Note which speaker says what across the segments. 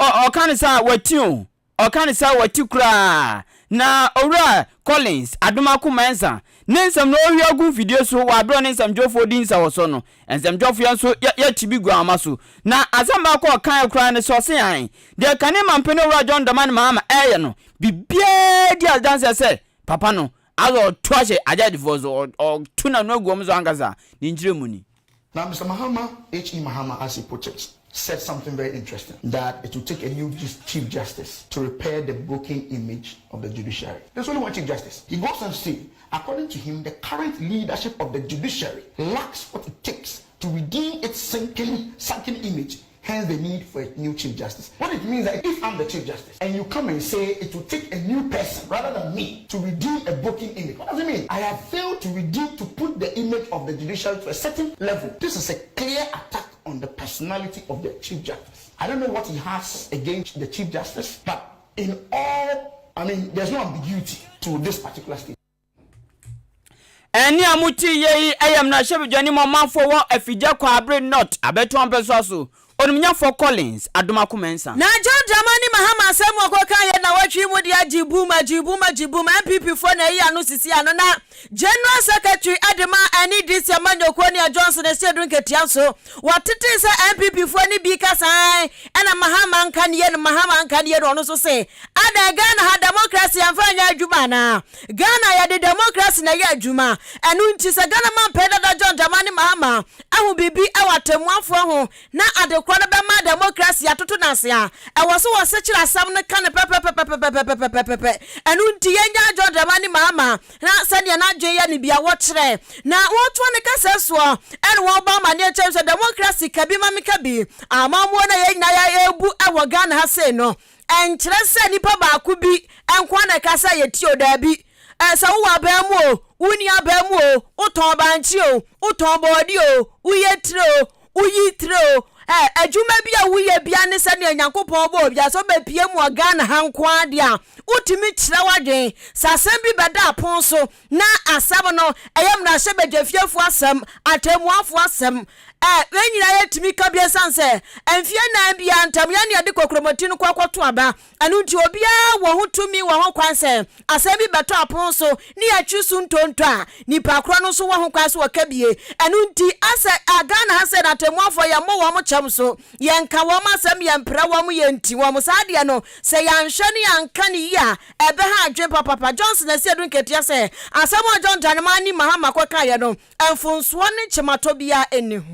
Speaker 1: Ɔka no saa a, wati o. Ɔka no saa a, wati koraa. Na Owura Collins Adomako Mensah ne nsɛm no ɔrehwie agu mfidie so wɔ aberɛ a ɔne nsɛmtwerɛfoɔ redi nsawɔsoɔ no, nsɛmtwerɛfoɔ nso yɛkye bi gu ahoma so. Na asɛm baako a ɔkaeɛ koraa ne sɛ ɔse ae, deɛ kane mampanin Owura John Dramani Mahama ɛreyɛ no, biribiara di adanseɛ sɛ papa no asɛ ɔto ahyɛ agyagyefoɔ so, ɔto n'ano agu wɔn so ankasa, ne nkyerɛmu ni.
Speaker 2: Now, Mr. Mahama, H.E. Mahama, as he put it, said something very interesting that it will take a new Chief Justice to repair the broken image of the judiciary. There's only one Chief Justice. He goes on to say, according to him, the current leadership of the judiciary lacks what it takes to redeem its sinking, sunken image hence the need for a new Chief Justice. What it means that if I'm the Chief Justice and you come and say it will take a new person rather than me to redeem a broken image, what does it mean? I have failed to redeem, to put the image of the judiciary to a certain level. This is a clear attack on the personality of the Chief Justice. I don't know what he has against the Chief Justice, but in all, I mean, there's no ambiguity to this particular statement.
Speaker 1: Ɛnne a mote yɛ yi yɛ mmarahyɛbadwani ma ɔmanfoɔ wɔ Afigya Kwaabere North abɛtoa mpɛsoa so, Onimnyafoɔ Collins Adomako Mensah.
Speaker 3: Na John Dramani Mahama asɛm a ɔkɔka yɛ nawɔtwe yi mu de agye boom agye boom agye boom NPP foɔ na ayi ano sisi ano na General Secretary de ma NDC amanyɔkuo Nea Johnson Asiedu Nketia nso wɔtetee sɛ NPP foɔ no bi ka saa ɛna Mahama nka ne yie no Mahama nka ne yie no ɔno nso se Adɛn, Ghana ha democracy yɛmfa nyɛ adwuma anaa? Ghana yɛde democracy na ɛyɛ adwuma. Ɛno nti sɛ Ghana manpanin dada John Dramani Mahama ahu biribi wɔ atɛmmuafoɔ ho na adekorɔ no bɛma democracy atoto no ase a, ɛwɔ sɛ wɔsekyere asɛm no ka no pɛpɛpɛpɛpɛpɛpɛpɛpɛ. Ɛno nti yɛnnyaa John Dramani Mahama na sɛdeɛ n'adwene yɛ no bia wɔkyerɛ na wɔtoa ne kasa soɔ ɛna wɔbɔ amaneɛ kyerɛ sɛ democracy ka bi ma meka bi amammuo no a yɛn nyinaa yɛbu wɔ Ghana ha sei no Ɛnkyerɛ sɛ nipa baako bi nko ara na ɛka sɛ yɛtie o, daabi. Sɛ wowɔ aban mu o, wonni aban mu o, wotɔn bankye o, wotɔn bɔɔdeɛ o, woyɛ tire o, woyi tire o, adwuma bi a woyɛ bia ne sɛdeɛ Nyankopɔn bɔɔ obiara, sɛ wobɛpie mu wɔ Ghana ha nko ara deɛ a, wotumi kyerɛ w'adwene. Sɛ asɛm bi bɛda apon so na asɛm no ɛyɛ mmarahyɛbadwafiefoɔ asɛm, atɛmmuafoɔ asɛm, Ɛ, yɛn nyinaa yɛtumi ka bi ɛsiane sɛ mfeɛ nnan biara ntam yɛn na yɛde kokuromoti no kɔ akɔto aba. Ɛno nti obiara wɔ ho tumi wɔ ho kwan sɛ asɛm bi bɛtɔ apono so ne yɛtwe so ntonto a, nipa korɔ no nso wɔ ho kwan sɛ ɔka bie. Ɛno nti asɛ a Ghana ha sɛ n'atɛmmuafoɔ yɛmmɔ wɔn kyɛm so, yɛnka wɔn asɛm, yɛmpra wɔn, yɛnti wɔn. Saa adeɛ no sɛ yɛanhwɛ ne yɛanka no yie a, ɛbɛha adwene papapa. Johnson Asiedu Nketia sɛ asɛm a John Dramani Mahama kɔkaeɛ no, Mfomsoɔ ne kyematɔ biara nni ho.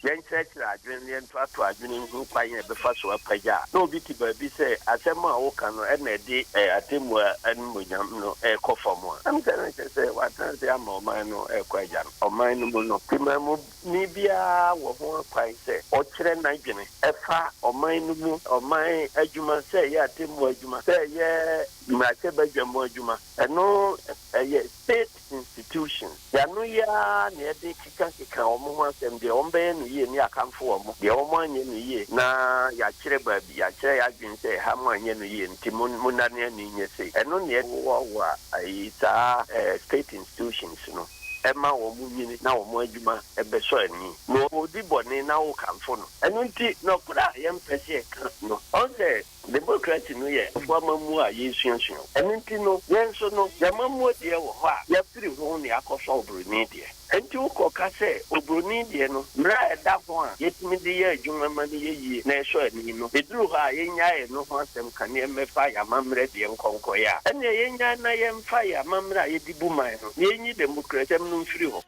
Speaker 4: Yɛnkyerɛkyerɛ adwene na yɛntoatoa adwene nhu kwan a yɛbɛfa so apagya a. Na obi te baabi sɛ asɛm a woka no na ɛde atemmu animuonyam no rekɔ fam a, ɛm sɛ na kyerɛ sɛ watena ase ama ɔman no rekɔ agya no. Ɔman no mu no, temammuni biara wɔ ho kwan sɛ ɔkyerɛ n'adwene fa ɔman no mu ɔman adwuma, sɛ ɛyɛ atemmu adwuma, sɛ ɛyɛ mmarahyɛbadwa mu adwuma. Ɛno ɛyɛ state institutions. Yɛano yi ara na yɛde kekakeka wɔn ho asɛm, deɛ wɔbɛyɛ no yie ne yɛakamfo wɔn, deɛ wɔanyɛ no yie na yɛakyerɛ baabi, yɛakyerɛ yɛn adwene sɛ ɛha moanyɛ no yie nti monnane ani nyɛ sei. Ɛno na ɛhoahoa ayi saa state institutions no, ɛma wɔn nyini na wɔn adwuma bɛsɔ ani. Na ɔdi bɔne na wokamfo no. Ɛno nti nɔkorɛ a yɛmpɛ sɛ yɛka no, ɔhu sɛ Demokrasi no yɛ nkurɔfo amammuo a yɛresuasua. Ɛno nti no, yɛn nso no, yɛn amammuo deɛ wɔ hɔ a, yɛafiri ho na yɛakɔfa oburoni deɛ. Enti wokɔka sɛ oburoni deɛ no, mmara a ɛda ho a yɛtumi de yɛ adwuma ma no yɛ yie na ɛsɔ ani no, ɛduru hɔ a yɛnnyae ɛno ho asɛm ka na yɛmmɛfa yɛn amammerɛ deɛ nkɔnkɔeɛ a, ɛnneɛ yɛnnyae na yɛmfa yɛn amammerɛ a yɛde bu man no na yɛnyi demokrasɛm no mfiri hɔ.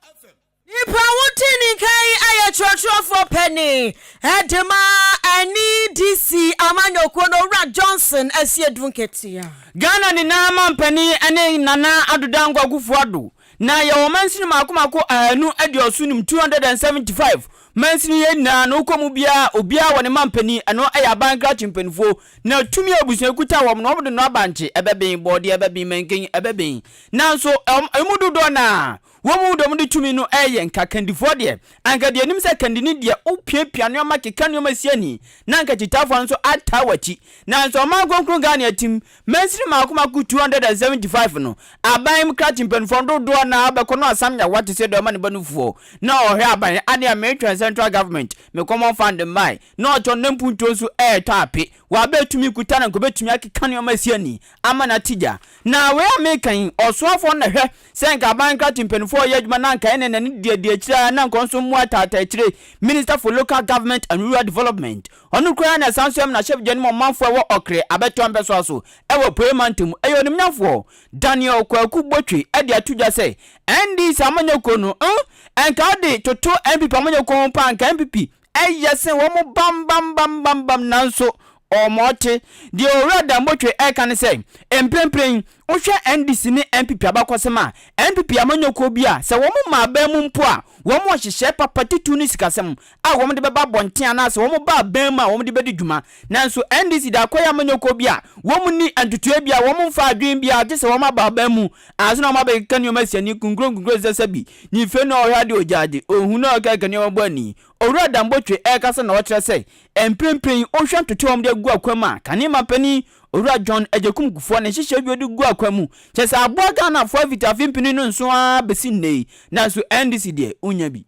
Speaker 3: Nipa a wotee ne nka yi yɛ kyerɛkyerɛfoɔ panin de ma NEDC amanyɔkuo no Owura Johnson Asiedu Nketia.
Speaker 1: Ghana nyinaa mampanin ne Nana Addo Dankwa Akufo Addo na yɛwɔ mansini mako mako 275, 275, mansini yɛ nyinaa no wokɔ mu biara obiara wɔ ne mampanin ɛno yɛ aban krakye mpaninfoɔ na tumi a abusua kuta wɔn no wɔn de no abankye ɛbɛben bɔɔdeɛ ɛbɛben manken ɛbɛben nanso ɛmu dodoɔ naa Wɔn mu deɛ wɔde tumi no reyɛ nka kandifoɔ deɛ, anka deɛ nim sɛ kandini deɛ wopiapia nnoɔma keka nnoɔma si ani na anka kyitaafoɔ no nso ataa w'akyi. Nanso ɔman kronkron Ghana atim mansini mmaako mmaako 275 no, aban mu krakye mpanimfoɔ no dodoɔ no ara bɛkɔ no asam nyawa te sɛ deɛ ɔma ne ba nufoɔ na ɔhwɛ aban adeɛ a metwɛn central government me common fund mmae na ɔtɔn ne mpuntuo nso retɔ ape. Wabɛ tumi kuta na nka obɛtumi akeka nneɛma asi ani ama no ate gya. Na wei a meka yi, ɔsoafoɔ no na hwɛ sɛ nka aban nkrate mpaninfoɔ ɔyɛ adwuma na nka ɛne n'ani di adi akyire ara na nka ɔnso mmoa taataa akyire, Minister for Local Government and Rural Development. Ɔno koraa na ɛsan nso yɛ mmarahyɛbadwa no mu ɔmanfoɔ a ɛwɔ Ɔkre abɛtoa mpɛsoa so wɔ Apueɛ Mantam mu. Ɛyɛ onimnyamfoɔ Daniel Kwaku Botwe de ato dwa sɛ NDC amanyɔkuo no, nka wode toto NPP amanyɔkuo ho paa nka NPP Ɛyɛ sen wɔn bambambambambam nanso wɔte. Deɛ Owura Danbotwe reka ne sɛ, mprempren wohwɛ NDC ne NPP abakɔsɛm a, NPP amanyɔkuo bi a sɛ wɔn ma aban mu mpo a, wɔn wɔ nhyehyɛɛ papa titiriw ne sikasɛm a wɔn de bɛba abɔnten anaasɛ wɔn ba aban mu a wɔn de bɛdi dwuma. Nanso NDC de akɔyɛ amanyɔkuo bi a wɔn nni ntotoeɛ biara, wɔn mfa adwene biara gye sɛ wɔn aba aban mu ansa na wɔn abɛkeka nneɛma asi ani nkunkuro nkunkuro sɛ sɛbi ne fie na ɔhwɛ adeɛ ɔgya ade, ɔhu na ɔkeka nneɛma bɔ ani. Owura Dambotwe rekasa na ɔkyerɛ sɛ mprempren wohwɛ ntotoe a wɔde agu akwan mu a, kane manpanin Owura John Agyekum Kufuor ne nhyehyɛe bi a ɔde gu akwan mu kyerɛ sɛ aboa Ghanafoɔ afiti afe mpenu ne nson ara bɛsi nnɛ yi, nanso NDC deɛ wonnya bi.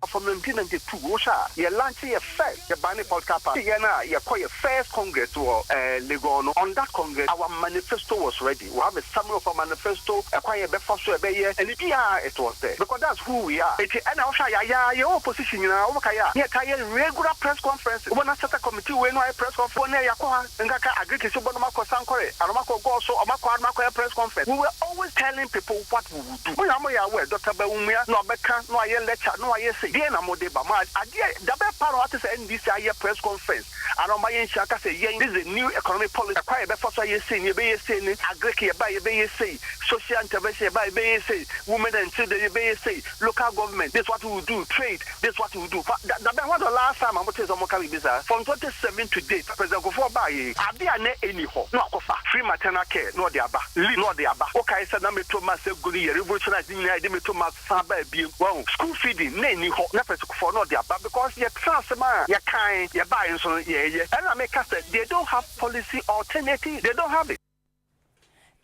Speaker 5: From 1992 wohwɛ a yɛ launch yɛ first yɛ bane political party yɛn a yɛkɔ yɛ first congress wɔ Legon no on that congress our manifesto was ready. We have a summary of our manifesto, ɛkwan yɛbɛfa so ɛbɛyɛ, ɛne biaa it was there because that's who we are. Enti ɛna wohwɛ a yɛayɛ a yɛwɔ opposition nyinaa wobɛkae a ne yɛtaa yɛ regular press conferences, wobɛ na sata committee wei no ayɛ press conference ne yɛakɔ ha nkaka agric so bɔ no makɔ sankore ana ɔmakɔ gɔɔ so ɔmakɔ ha no makɔyɛ press conference. We were always telling people what we would do. Mo nyinaa moyɛ aware, Doctor Bawumia na ɔbɛka na wayɛ lecture na wayɛ sei, deɛn na mode ba? Mo adeɛ dabɛn paa na wate sɛ NDC ayɛ press conference Ana ɔma yɛnhyia nka sɛ yɛn, this is a new economic policy, ɛkwan a yɛbɛfa so ayɛ sei ni, yɛbɛyɛ sei ni, agric yɛba a yɛbɛyɛ sei, social intervention yɛba a yɛbɛyɛ sei, women and children yɛbɛyɛ sei, local government, this is what we will do, trade, this is what we will do. Fa, da, dabɛn, when the last time a motee sɛ wɔka biribi saa? From 27 to date, President Kufuor baeɛ yi, ade a na ɛnni hɔ na wakɔfa, free maternal care na ɔde aba, leave na ɔde aba, wokae sɛ na Metro Mass agu no, yɛ revolutionise ne nyinaa, yɛde Metro Mass san baa bio. Wahu? School feeding na ɛnni hɔ na Pɛsikufoɔ na ɔde aba because yɛtena ase maa yɛkae, yɛbaeɛ nso no yɛɛyɛ. Ɛna meka sɛ they don't have policy alternative, they don't have it.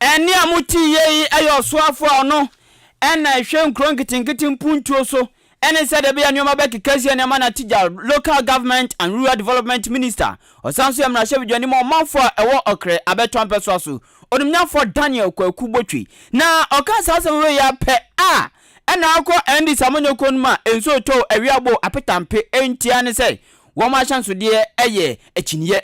Speaker 1: Ɛnne a mote yei yi yɛ ɔsoafoɔ a ɔno na ɛhwɛ nkuro nketenkete mpuntuo so ne sɛdeɛ ɛbɛyɛ a nneɛma bɛkeka asi nneɛma na Tigya Local Government and Rural Development Minister. Ɔsan nso yɛ mmarahyɛbadwani ma ɔmanfoɔ a ɛwɔ Ɔkrɛ abɛtoa mpɛsoa so. Onimnyamfoɔ Daniel Kwaku Botwe na ɔkaa saa asɛm wei ara pɛ a ɛna akɔ NDC amanyɔkuo no mu a nsuo retɔ o, awia bɔ o, apetampe ntia ne sɛ wɔn ahyɛnsodeɛ yɛ akyiniiɛ.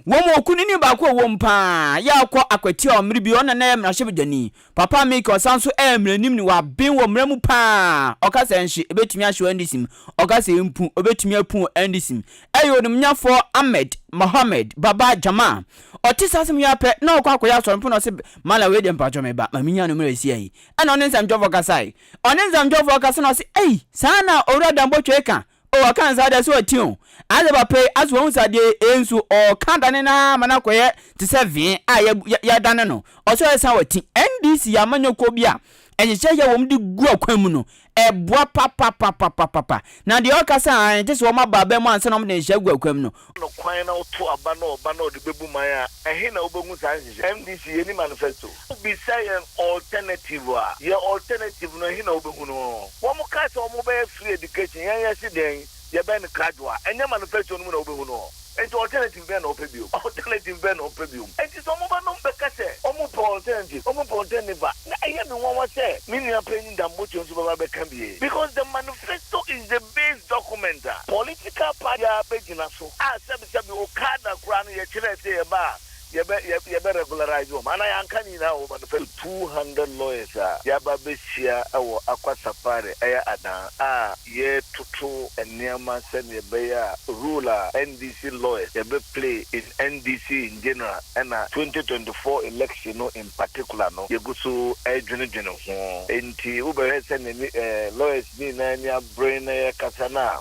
Speaker 1: Wɔn mu okunini baako a ɔwɔ mu pa ara yɛ akɔ akwatia wɔ mmere bi, ɔno na na ɛyɛ mmarahyɛbadwani. Papa Mike ɔsan nso yɛ mmaranimni, waben wɔ mmara mu pa ara. Ɔka sɛ nhye, ɛbɛtumi ahye wɔ NDC mu. Ɔka sɛ mpu, ɔbɛtumi apu wɔ NDC mu. Ɛyɛ onimnyafoɔ Ahmed Mohammed Baba Jamal. Ɔte saa asɛm yi ara pɛ, na ɔkɔ akɔyɛ asɔre mpo na ɔse, Mallam wei deɛ mpakyɛw me ba, ma menya no mmerɛ ɛsi ayi. Ɛna ɔne nsɛmtwerɛfoɔ kasae. Ɔne nsɛmtwerɛfoɔ kasa na ɔse, Ei, saa na Owura Dambotwe ka? O, ɔka no saa deɛ sɛ ɔte o. Ayɛ sɛ papa yi, asɛ wahu sɛ adeɛ yi, ee nso ɔɔka dane no ara ma no akɔyɛ te sɛ vee a yɛdane no. Ɔsɛ ɔyɛ saa ɔte. NDC yɛ amanyɔkuo bi a nhyehyɛeɛ a wɔn de gu akwan mu no, ɛboa papapapapapa. Na deɛ ɔka sɛ aane, gye sɛ wɔn aba aban mu ansa na wɔn de nhyehyɛeɛ agu akwan mu no,
Speaker 6: no kwan na woto aba na ɔba na ɔde bɛbu man a, ɛhe na wobɛhu saa nhyehyɛe? MDC, yɛnni manifesto. Wobisa yɛn alternative a, yɛn alternative no ɛhe na wobɛhu no? Wɔn kaa sɛ wɔn bɛyɛ free education, yɛn yɛse dɛn? Yɛbɛyɛ no gradual. Ɛnyɛ manifesto no mu na wobɛhu no. Enti alternative bɛn na wopɛ biom? Alternative bɛn na wopɛ biom? Enti sɛ wɔn ba nom bɛka sɛ wɔn pɛ alternative, wɔn pɛ alternative a, na ɛyɛ me nwanwa sɛ me nua panyin Dan Botwe nso bɛba abɛka bie. Because the manifesto is the base document a political party biara bɛgyina so a sɛbesɛbe Okada koraa no yɛkyerɛɛ sɛ yɛba a yɛbɛ yɛbɛ regularise wɔn anaa yɛanka ne nyinaa wɔ manifesto. 200 lawyers a yɛaba abɛhyia wɔ Akwa Safari ɛyɛ adan a yɛretoto nneɛma sɛdeɛ ɛbɛyɛ a role a NDC lawyers yɛbɛ play in NDC in general ɛna 2024 election no in particular no yɛgu so redwenedwene ho. Enti wobɛhwɛ sɛdeɛ lawyers no nyinaa ani abere na yɛrekasa no a,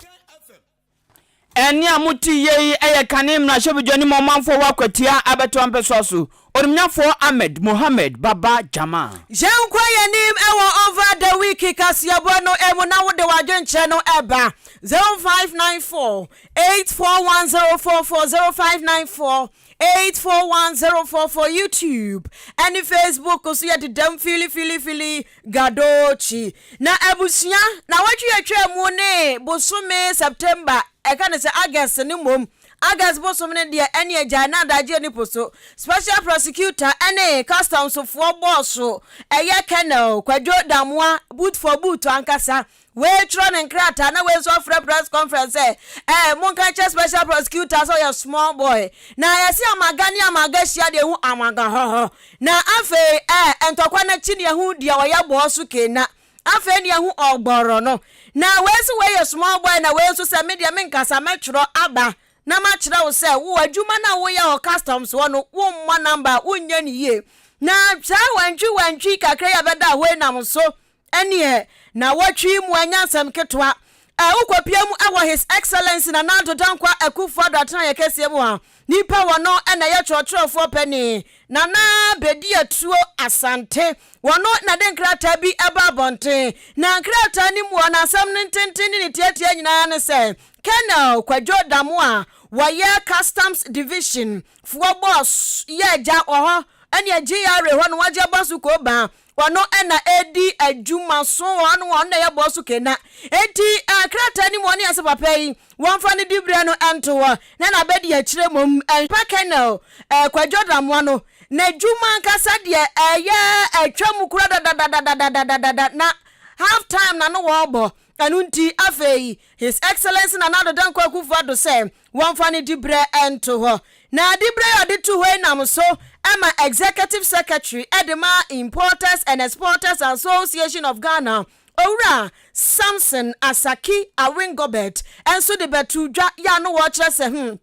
Speaker 1: Ɛnne a mote yei yɛ kane mmarahyɛbadwani ma ɔmanfoɔ wɔ Akwatia abɛtoa mpɛsoa so, Onimnyafoɔ Ahmed Mohammed Baba Jamal.
Speaker 3: Yɛnkɔ yɛn anim wɔ Over the Week kaseɛbɔ no mu na wode w'adwenkyerɛ no ba 0594 841044 0594 841044 YouTube ɛne Facebook so yɛ dedam fili fili fili gadoochi. Na abusua na wɔtwe atwa mu ne bosome September ɛka ne sɛ August ne mmom. August bosom no deɛ ɛne agyae na adagyeɛ ne po so. Special Prosecutor ne Customs foɔ bɔɔso ɛyɛ Colonel Kwadwo Damoah boot for boot ankasa. Wei twerɛ ne nkrataa na wei nso afrɛ press conference sɛ ɛɛ monka nkyerɛ Special Prosecutor sɛ ɔyɛ small boy. Na yɛse amaga ne amaga hyia deɛ ɛhu amaga hɔhɔ. Na afei ɛɛ ntɔkwa no akyi ne yɛhu deɛ ɔyɛ bɔɔso kena. Afei ne yɛhu ɔgbɔrɔ no. Na wei se wei yɛ small boy na wei nso sɛ me deɛ menkasa mɛtwerɛ aba na makyerɛ wo sɛ wo adwuma no a woyɛ wɔ customs hɔ no wommɔ number a wonyɛ no yie. Na saa wantwi wantwi kakra yi a bɛda hɔ yi nam so ɛneɛ nawɔtwe yi mu ɛnyɛ asɛm ketewa. Ɛ wokɔpia mu wɔ His Excellency Nana Addo Dankwa Akufo Addo atenaeɛ kɛseɛ mu a, nipa wɔ no na ɛyɛ twerɛtwerɛfoɔ panin, Nana Bediatuo Asante. Wɔno na de nkrataa bi ba abɔnten. Na nkrataa no mu hɔ no asɛm no ntenten ne ne tiatia nyinaa ne sɛ, Colonel Kwadwo Damoah a wɔyɛ Customs Division foɔ boss yɛ agya wɔ hɔ ɛne GRA hɔ no wɔagye abɔ so kooba. Ɔno na ɛredi adwuma so, ɔno ɔno na ɛyɛ bɔɔso kena. Enti krataa no mu ɔne ase papa yi, wɔmfa ne diberɛ no nto hɔ na n'abɛdi akyire mmom. Pa Colonel Kwadwo Damoah no, n'adwuma ankasa deɛ ɛyɛ atwam kora dadadadadadadada na half time na no wɔrebɔ. Ɛno nti afei His Excellency Nana Addo Dankwa Akufo Addo sɛ wɔmfa ne diberɛ nto hɔ. Na diberɛ yi a ɔde to hɔ yi nam so ma Executive Secretary de ma Importers and Exporters Association of Ghana, Owura Samson Asaki Awingobit nso de bɛtoo dwa yɛ a no wɔrekyerɛ sɛ hmm,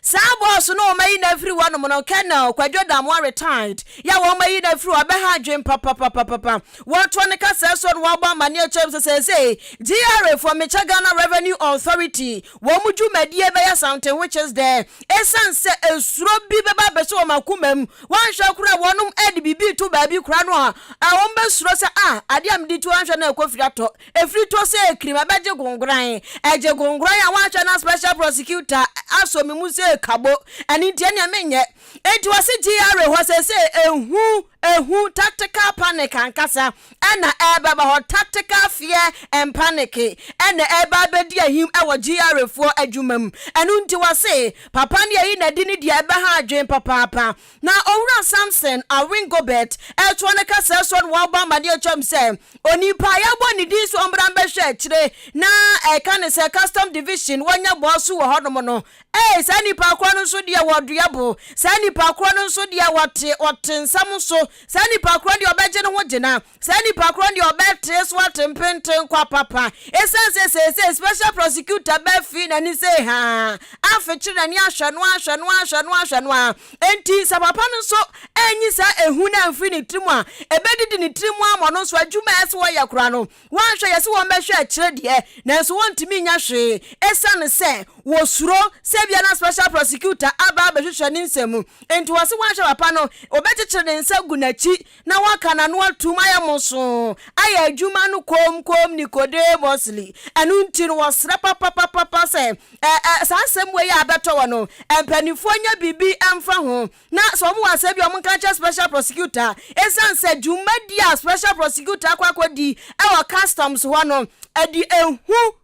Speaker 3: Saa bɔs no a wɔayi no afiri hɔnom no, Colonel Kwadwo Damoah retired, yɛ a wɔayi no afiri hɔ abɛha adwene papapapapa. Wɔtoa ne kasaa so na wɔabɔ amanneɛ kyerɛ mu sɛ seesei GRA foɔ, mekyɛ Ghana Revenue Authority, wɔn dwumadie bɛyɛ something which is there. Esiane sɛ esuro bi bɛba abɛhyɛ wɔn akoma mu, wɔanhwɛ koraa wɔnom de biribi reto baabi koraa no a, wɔbɛsuro sɛ ah, adeɛ a mede to anhwɛ na ɛkɔ firi atɔ. Ɛfiri tɔ sɛ kirim ɛbɛgye gongoran. Ɛgye gongoran a woanhwɛ na special prosecutor asɔ me mu sɛ kabo. Ɛno nti ɛneɛ menyɛ. Enti wɔse GRA hɔ seesei ehu, ehu, tactical panic ankasa ɛna ɛrebɛba hɔ. Tactical fear and panic ɛna ɛreba abɛdi ahim ɛwɔ GRA foɔ adwuma mu. Ɛno nti wɔse papa no yɛyi no adi no deɛ ɛbɛha adwene papaapa. Na Owura Samson Awingobit retoa ne kasaa so no wabɔ amaneɛ kyerɛ mu sɛ onipa a yɛabɔ ne din sɛ ɔmmra mbɛhwɛ akyire na ɛka ne sɛ Custom Division wɔnyɛ bɔɔ so wɔ hɔnom no, ei saa nipa korɔ no nso deɛ wɔdua bo, saa nipa korɔ no nso deɛ wɔte ɔte nsɛm so, saa nipa korɔ deɛ ɔbɛgye ne ho gyina. Saa nipa korɔ no deɛ ɔbɛtee so ate mpenten kwa papa. Esiane sɛ seesei special prosecutor bɛfee n'ani sei haa, afekyere n'ani ahwɛ no ahwɛ no ahwɛ no ahwɛ no ara nti, sɛ papa no nso anyi saa ehu no amfiri ne tirim a, ɛbɛdidi ne tirim ama ɔno nso adwuma a ɛsɛ ɔyɛ koraa no, wanhwɛ. Yɛse wɔmmɛhwɛ akyire deɛ, nanso wɔntumi nyɛ hwee esiane sɛ wɔsuro sɛ ebia na special prosecutor aba abɛhwehwɛ ne nsɛm mu nti. Wɔse wanhwɛ papa no, wɔbɛkyekyere ne nsa agu n'akyi na waka n'ano atom ayɛ mosoo ayɛ adwuma no koomkoom Nicodemusly. Ɛno nti no wɔsrɛ papapapapa sɛ ɛ ɛ saa asɛm wei a abɛtɔ wɔ no mpanimfoɔ nyɛ biribi mfa ho na sɛ wɔn wɔ asɛm bi a wɔn nka nkyerɛ special prosecutor esiane sɛ dwumadie a special prosecutor akɔ akɔdi wɔ customs hɔ no ɛde ehu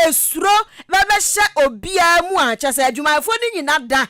Speaker 3: esuro bɛbɛhyɛ obiara mu a kyerɛ sɛ adwumayɛfoɔ no nyina da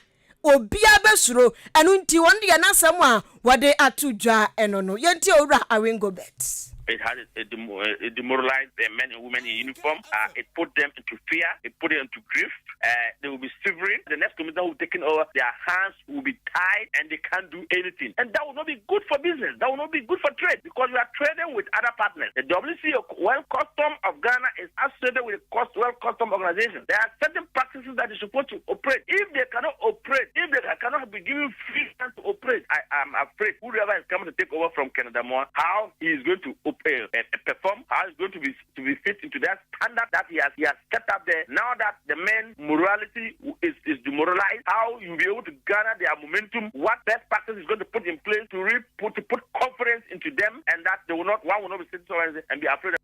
Speaker 3: Obiara bɛsuro, ɛno nti wɔn deɛ n'asɛm a wɔde ato dwa no no. Yɛntie Owura Awingobit.
Speaker 7: It has it, it demoralized the men and women in uniform. Uh, it put them into fear. It put them into grief. Uh, they will be shivering. The next commissioner who will taking over, their hands will be tied and they can't do anything. And that will not be good for business. That will not be good for trade because we are trading with other partners. The WCO, World Custom of Ghana, is associated with the World Custom Organization. There are certain practices that is supposed to operate. If they cannot operate, if they cannot be given free hand to operate, I am afraid whoever is coming to take over from Canada more, how he is going to operate, uh, perform, how he's going to be to be fit into that standard that he has he has set up there. Now that the men morality is, is demoralized, how you'll be able to garner their momentum, what best practice is going to put in place to re put to put confidence into them, and that they will not one will not be sitting somewhere and be afraid.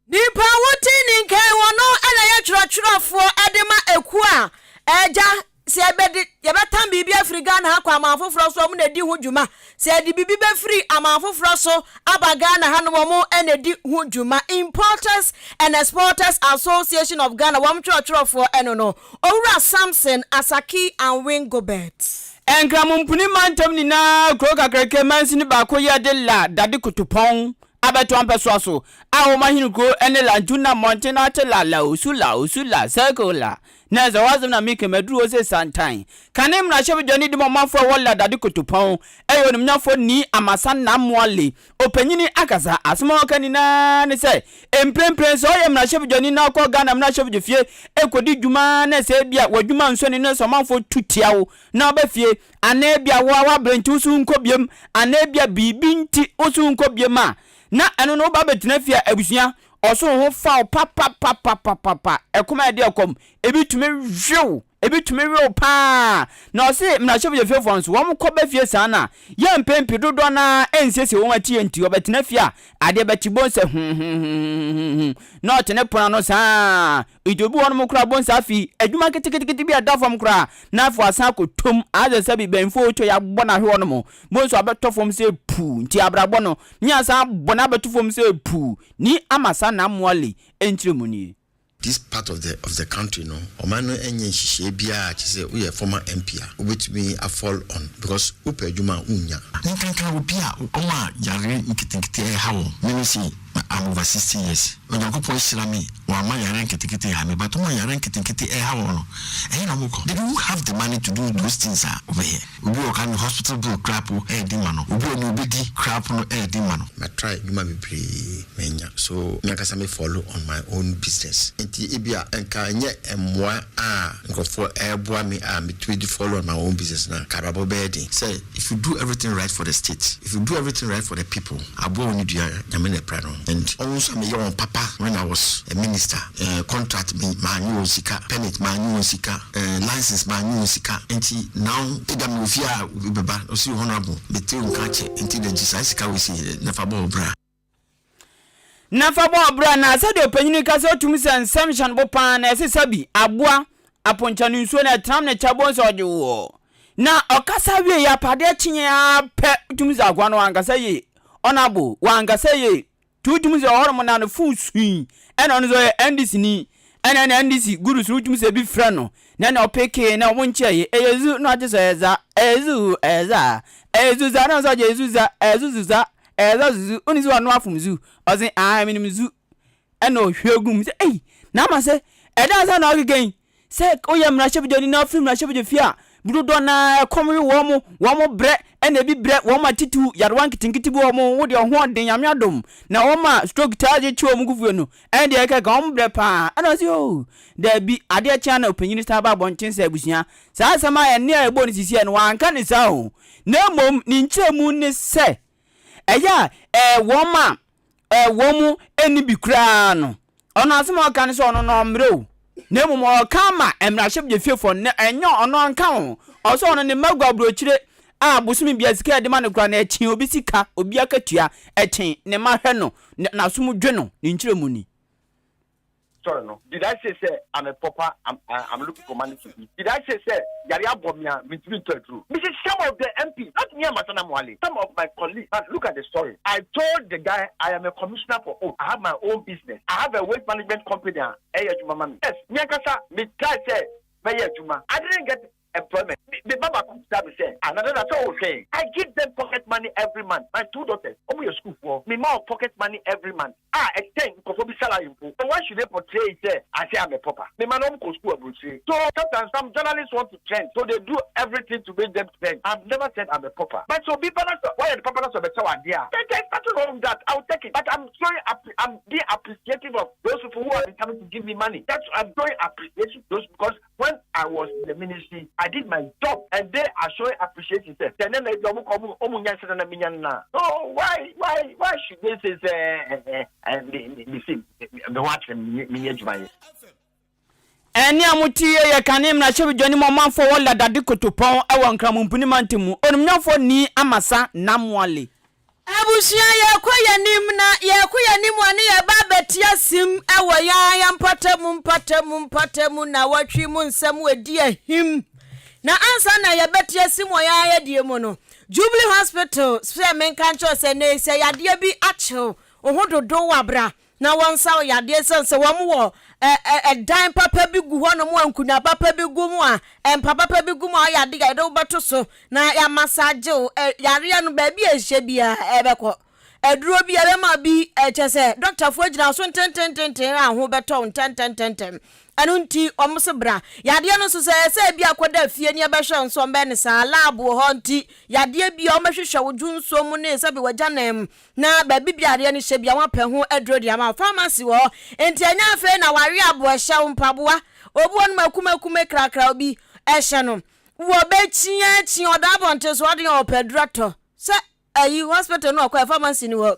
Speaker 3: Nipa a wote ne nka yi, ɔno na ɛyɛ twerɛtwerɛfoɔ de ma ekuo a ɛgya sɛ yɛbɛde yɛbɛtam biribi afiri Ghana ha kɔ aman foforɔ so wɔn na ɛdi ho dwuma. Sɛ yɛde biribi bɛfiri aman foforɔ so aba Ghana hanom wɔn na ɛdi ho dwuma. Importers and Exporters Association of Ghana wɔn twerɛtwerɛfoɔ ɛno no, Owura Samson Asaki Anwin Gobert.
Speaker 1: Nkramompuni mantam nyinaa kuro kakraka mansini baako yɛ de la dade kotopɔn abɛto ampɛsoa so a wɔn ahene kuro ne la ntu na mmɔnten ate la la osu la osu la circle la na ɛsɛ hɔ asɛm na meka maduru hɔ sɛ santan kane mmarahyɛbadwani de ma ɔmanfoɔ a ɛwɔ la dade kotopɔn ɛyɛ onimnyafoɔ ni amasa namoale Ɔpanyin akasa, asɛm a ɔka nyinaa ne sɛ, mprempren sɛ ɔyɛ mmarahyɛbadwani na ɔkɔ Ghana mmarahyɛbadwafie kɔdi dwuma na sɛ ebia w'adwuma nsɔ ani na sɛ ɔmanfoɔ tu tia wo na woba fie anaa ebia wo a woabrɛ nti wo so wonkɔ biom anaa ebia biribi nti wo so wonkɔ biom a, na ɛno no woba bɛtena fie a abusua ɔso ho fa wo papapapapapa, ɛkɔm a ɛde ɛkɔm, ebi tumi we wo. Ebi tumi we wo paa. Na ɔse mmarahyɛbadwafiefoɔ nso, wɔn kɔ ba fie saa no a, yɛ mpɛn pii dodoɔ no ara nsiesie wɔn atiɛ nti wɔbɛtena fie a, adeɛ bɛkye bohu sɛ huhuhuhuhu na ɔte ne pono ano saa. Nti obi wɔ hɔnom koraa bohu sɛ afei adwuma ketekete bi a ɛda fam koraa na afei wasan akɔtɔ mu ayɛ sɛ sɛbi bɛnfoɔ retɔ yi abɔ no ahwe hɔnom. Bohu sɛ wabɛtɔ fam sɛ puu nti abrabɔ no ne asan abɔ no abɛto fam sɛ puu. Ni ama saa na Amoale nkyerɛmu nie.
Speaker 8: This part of the of the country no ɔman no nyɛ nhyehyɛɛ biara a kyerɛ sɛ woyɛ former MP a wobɛtumi a fall on because wopɛ adwuma a wonnya.
Speaker 9: Nkanka obi a wɔn a yareɛ nketenkete ɛreha wɔn, me me sei I'm over 60 years, Onyankopɔn ahyira me wamma yareɛ nketenkete nha me but wɔn a yareɛ nketenkete ɛreha wɔn no ɛhe na wɔkɔ? They don't have the money to do those things a wɔbɛyɛ. Obi wɔ hɔ a ne hospital bill koraa po ɛyɛ den ma no, obi wɔ hɔ nea obedi koraa po no ɛyɛ den ma no.
Speaker 8: Ma try nnwuma bebree mannya so me ankasa me follow on my own business nti ebia nka ɛnyɛ mmoa a nkurɔfoɔ ɛreboa me a metumi de follow on my own business no a nka abrabɔ bɛyɛ den sɛ if you do everything right for the state if you do everything right for the people aboa wo ne dua Nyame na ɛpra no and wɔn nso a meyɛ wɔn papa when I was a minister eh, contract me mannye wɔn sika permit mannye wɔn sika eh, license mannye wɔn sika nti now ebia mewɔ fie a obi bɛba ɔsi honourable mete wo nka akyɛ nti na gye saa sika wei sei na fa bɔ wo bra.
Speaker 1: Na fa bɔ wo bra na sɛdeɛ ɔpanyin ka sɛ ɔtumi sɛ nsɛm hyɛ no bo paa na ɛse sɛbi aboa aponkyɛ no nsuo na ɛtenam ne kyɛ bohu sɛ ɔgye woɔ na ɔkasa wie yɛ apadeɛ kyeɛ ara pɛ wotumi sɛ akoa no wankasa yie ɔnabo wankasa yie nti wotumi sɛ ɔhɔnom na no fon sui ɛna ɔno nso ɔyɛ NDC ni ɛna ɛna NDC guru so wotumi sɛ ebi frɛ no na ɛna ɔpekee na ɔmo nkyɛɛ yi ɛyɛ zu na ɔgye sɛ ɛyɛ za ɛyɛ zu ɛyɛ za ɛyɛ zu za na ɔsɛ ɔgye zu za ɛyɛ zu zu za ɛyɛ za zuzu wone sɛ ɔno afom zu ɔse aa menim zu ɛna ɔhwie gu mu sɛ ei na ama sɛ ɛda sɛ na ɔkeka yi Sɛ woyɛ mmarahyɛbadwani na wofiri mmarahyɛbadwa fie a, dodoɔ no ara ɛkɔm we wɔn, wɔn brɛ, ɛna ebi brɛ wɔn atitiriw yarewa nketenkete bi wɔ wɔn ho deɛ ɔho ɔden Nyame adom na wɔn a stroke taa gye kye wɔn gu fie no ɛne deɛ ɛkeka wɔn brɛ paa ɛna ɔse oo daabi adeɛ kye a na ɔpanyin san ba abɔnten sɛ abusua saa asɛm a ɛne a ɛbɔ no sisi no wanka ne saa o na mmom ne nkyerɛmu ne sɛ ɛyɛ a ɛɛ wɔn a ɛɛ wɔn mu ɛni bi koraa no Ɔno asɛm a ɔka ne sɛ ɔno no ɔmmerɛ o, na mmom ɔreka ama mmarahyɛbadwafiefoɔ no, na ɛnyɛ ɔno ɔnka ho. Ɔsɛ ɔno ne mma gu aburokyire a bosome biara sika a yɛde ma no koraa no ɛkyen obi sika, obi akatua, ɛkyen ne mma hwɛ no, n'asom dwe no, ne nkyerɛmu ni.
Speaker 7: Sorry no, did I say sɛ I'm a pauper, I'm, I'm looking for money to eat? Did I say sɛ yare abɔ me a mentumi ntɔ aduro? Mese some of the MP, not me Amasana Mwale, some of my colleagues, but look at the story. I told the guy I am a commissioner for oath, I have my own business, I have a waste management company a ɛyɛ adwuma ma me. Yes, me ankasa me try sɛ mɛyɛ adwuma, I didn't get employment. Me me ba baako bisa me sɛ, ah Nana na sɛ wohwɛ yɛn? I give them pocket money every month, my two daughters, wɔn yɛ sukuufoɔ, me ma wɔn pocket money every month. A ɛkyɛn nkurɔfoɔ bi salary mpo. So why should they portray it sɛ I say I'm a pauper? Me mma no wɔn kɔ school aburokyire. So sometimes some journalists want to trend so they do everything to make them trend. I've never said I'm a pauper. But sɛ obi ba na sɛ wayɛ no papa na sɛ ɔbɛkyɛ wo adeɛ a, then there is nothing wrong with that. I will take it. But I'm showing I'm being appreciative of those people who have been coming to give me money. That's I'm showing appreciation to those because When I was in the ministry, I did my job and they are showing appreciation sɛ sɛ ɛnɛ na ebi ɔmo kɔ ɔmo ɔmo nya sɛ na menya no na. So why why why should they say sɛ ɛɛ ɛɛ me me me se me ho akyerɛ me me ni adwuma yɛ.
Speaker 1: Ɛnne a mote yi yɛ kane mmarahyɛbadwani ma ɔmanfoɔ wɔ Ladade Kotopɔn wɔ Nkramompuni mantam mu, Onimnyamfoɔ Nii Amasa Namoale.
Speaker 3: Abusua yɛkɔ yɛnim na yɛko yɛnim a ne yɛba abɛte asim wɔ yɛn ara yɛn mpɔtamu mpɔtamu mpɔtamu nnawɔtwe mu nsɛm ɛdi ahim. Na ansa na yɛbɛte asim wɔ yɛn ayɛdeɛ mu no, Jubilee Hospital sɛ menka nkyerɛ wo sɛ nnɛ yi sɛ yadeɛ bi akye wo ho dodo a bra na wɔnsa wo yadeɛ ɛsiane sɛ wɔn wɔ ɛdan papa bi gu hɔnom a nkonnwa papa bi gu mu a mpa papa bi gu mu a ɔyɛ adeɛ a yɛde wo bɛto so na yɛamasagye wo yareɛ no baabi a ɛhyɛ biara ɛbɛkɔ. Aduro bi a ɛbɛma bi kyɛ sɛ dɔktafoɔ gyina so ntentententen a ho bɛtɔ wo ntɛntɛntɛntɛm. Ɛno nti wɔn se bra. Yadeɛ no nso sɛ ɛsɛ ebi akɔda fie ne ɛbɛhwɛ nso wɔn bɛyɛ no saa. Lab wɔ hɔ nti yadeɛ bi a wɔbɛhwehwɛ wo dwonsuo mu ne sɛbi w'agyanan mu na baabi bi adeɛ no hyɛ bi a wɔapɛ ho aduro de ama wo. Pharmacy wɔ hɔ nti ɛnyɛ afei na wawe aboɔ hyɛ wo mpaboa. Obi wɔ nom akumakume krakra obi ɛhyɛ no. Wɔbɛkyiakyia ɔda abɔnten so ɔde ɔpɛ aduro atɔ sɛ Ayi hospital no ɔkɔɛ pharmacy ni hɔ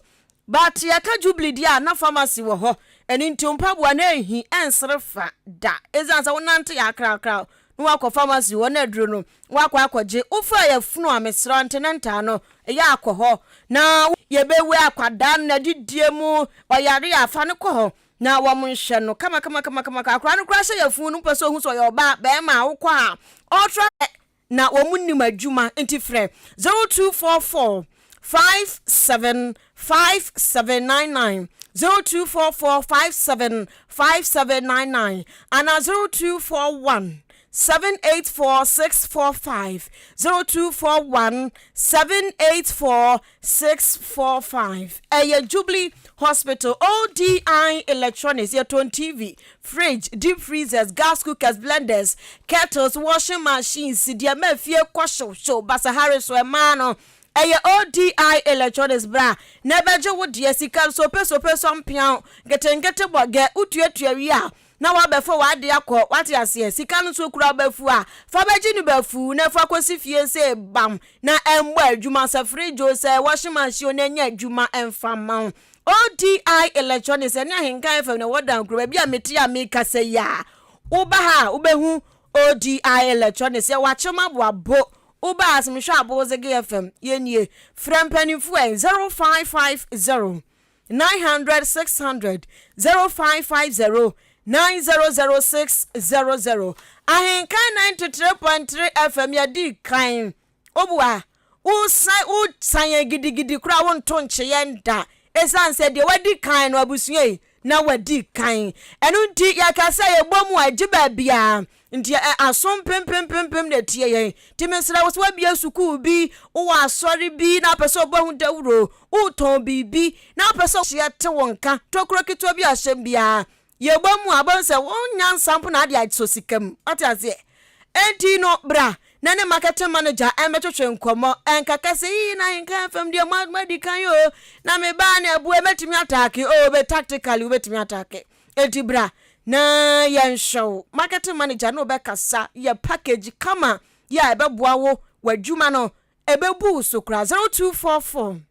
Speaker 3: but yɛka jubilee deɛ a na pharmacy wɔ hɔ ɛno nti wo mpaboa no ɛnhi ɛnsere fa da ɛsiane sɛ wonante yɛ akrakra na wakɔ pharmacy hɔ na aduro no wakɔ akɔgye wofa yɛfunu a mesrɛ antenatal no ɛyɛ akɔ hɔ na yɛbɛwe akwadaa no nadidie mu ɔyare a fa no kɔ hɔ na wɔn nhwɛ no kama kama kama kama akwadaa no koraa hyɛ yɛfunu no wopɛ sɛ ohu sɛ ɔyɛ ɔbaa bɛrima a wokɔ a ɔtra Na wɔn nim adwuma nti frɛ 0244 57 5799, 0244 57 5799 anaa 0241 784 645, 0241 784 645. Ɛyɛ Jubilee Hospital, ODI Electronics, yɛtɔn TV, fridge, deep freezers, gas cookers, blenders, kettles, washing machines, deɛ ɛma fie kɔ hyew hyew basahare so ɛmaa no. Ɛyɛ ODI Electronics bra na ɛbɛgye wo deɛ sika sope sope sɔmpeaw nketenkete bɔgɛ wotuatua wie a na wabɛfa w'ade akɔ, wate aseɛ, sika no nso kura bafuu a, fa bɛgye no bafuu na fa kɔsi fie sei bam na ɛmmɔ adwuma, sɛ fridge o, sɛ washing machine o, na ɛnyɛ adwuma ɛmfa mma wo. ODI Electronics ɛne Ahenkan FM na ɛwɔ Dankuro, baabi a mete a mekasa yi a, woba ha a wobɛhu ODI Electronics, yɛwɔ Akyem Aboabo, woba a Asomhwɛ Abowozege FM, yɛnie, frɛ mpanimfoɔ ɛ, 0550 900 600 0550 900 600 Ahenkan 93.3 FM yɛdii kan Wobua wosan wosan yɛn gidigidi koraa wonto nkye yɛn da ɛsiane sɛ deɛ wadi kan no abusua yi na wadi kan ɛno nti yɛka sɛ yɛbɔ mu a ɛgye baabiara Nti ɛ aso mpempempempem na ɛtie yɛn. Nti mesrɛ wo sɛ woabie sukuu bi, wowɔ asɔre bi na wopɛ sɛ wobɔ ho dawuro, wotɔn biribi na wopɛ sɛ yɛte wo nka, tokuro ketewa bi a hyɛm biara, yɛbɔ mu a, wobɛhu sɛ wo nyansa mpo na ade asɔ sika mu. Wate aseɛ? Enti no bra na ne marketing manager ɛmbɛtwetwe nkɔmmɔ, ɛnkaka sɛ yii na Ahenka FM deɛ moadi kan o, na mebaa na abue mɛtumi ataake o, bɛ tactically wobɛtumi ataake. Enti bra na yɛnhwɛ wo. Marketing manager ne wo bɛkasa, yɛ package kama yɛ a ɛbɛboa wo w'adwuma no ɛbɛbu wo so koraa. 0244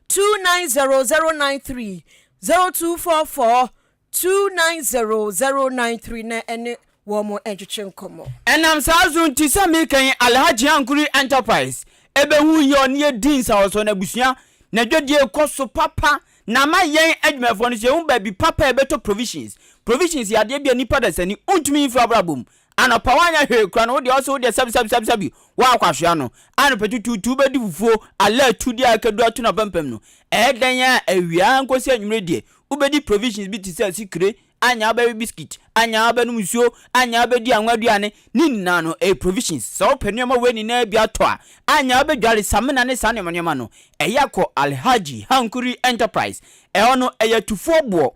Speaker 3: 290 093 0244 290 093 na ɛne wɔn ntwetwe nkɔmmɔ.
Speaker 1: Ɛnam saa so nti sɛ meka yi Alhaji Hankuri Enterprise ɛbɛhu yɛ ɔne yɛdi nsawɔsɔ na abusua na dwadie kɔ so papa na ama yɛn adwumayɛfoɔ no nso yɛhu baabi papa a yɛbɛtɔ provisions. Provisions yɛ adeɛ bi a nipa dasani wontumi mfiri w'abrabɔ mu. Anɔpa woanyɛ hwee koraa no wodeɛ ɔse wodeɛ sɛbi sɛbi sɛbi sɛbi woakɔ ahwea no. Anɔpa tutuutu wobɛdi fufuo alatu deɛ akadu ato no apampam no. Ɛyɛ dɛn a awia nkɔsi anwummere deɛ wobɛdi provisions bi te sɛ asikire, Anya wobɛwe biscuit, anya wobɛnom nsuo, anya wobɛdi anwa aduane, ne nyinaa no ɛyɛ provisions. Sɛ wopɛ nneɛma wei nyinaa bi atɔ a, anya wobɛdware samina ne saa nneɛma nneɛma no, ɛyɛ a kɔ Alhaji Hankuri Enterprise. Ɛhɔ no ɛyɛ atufoɔ boɔ.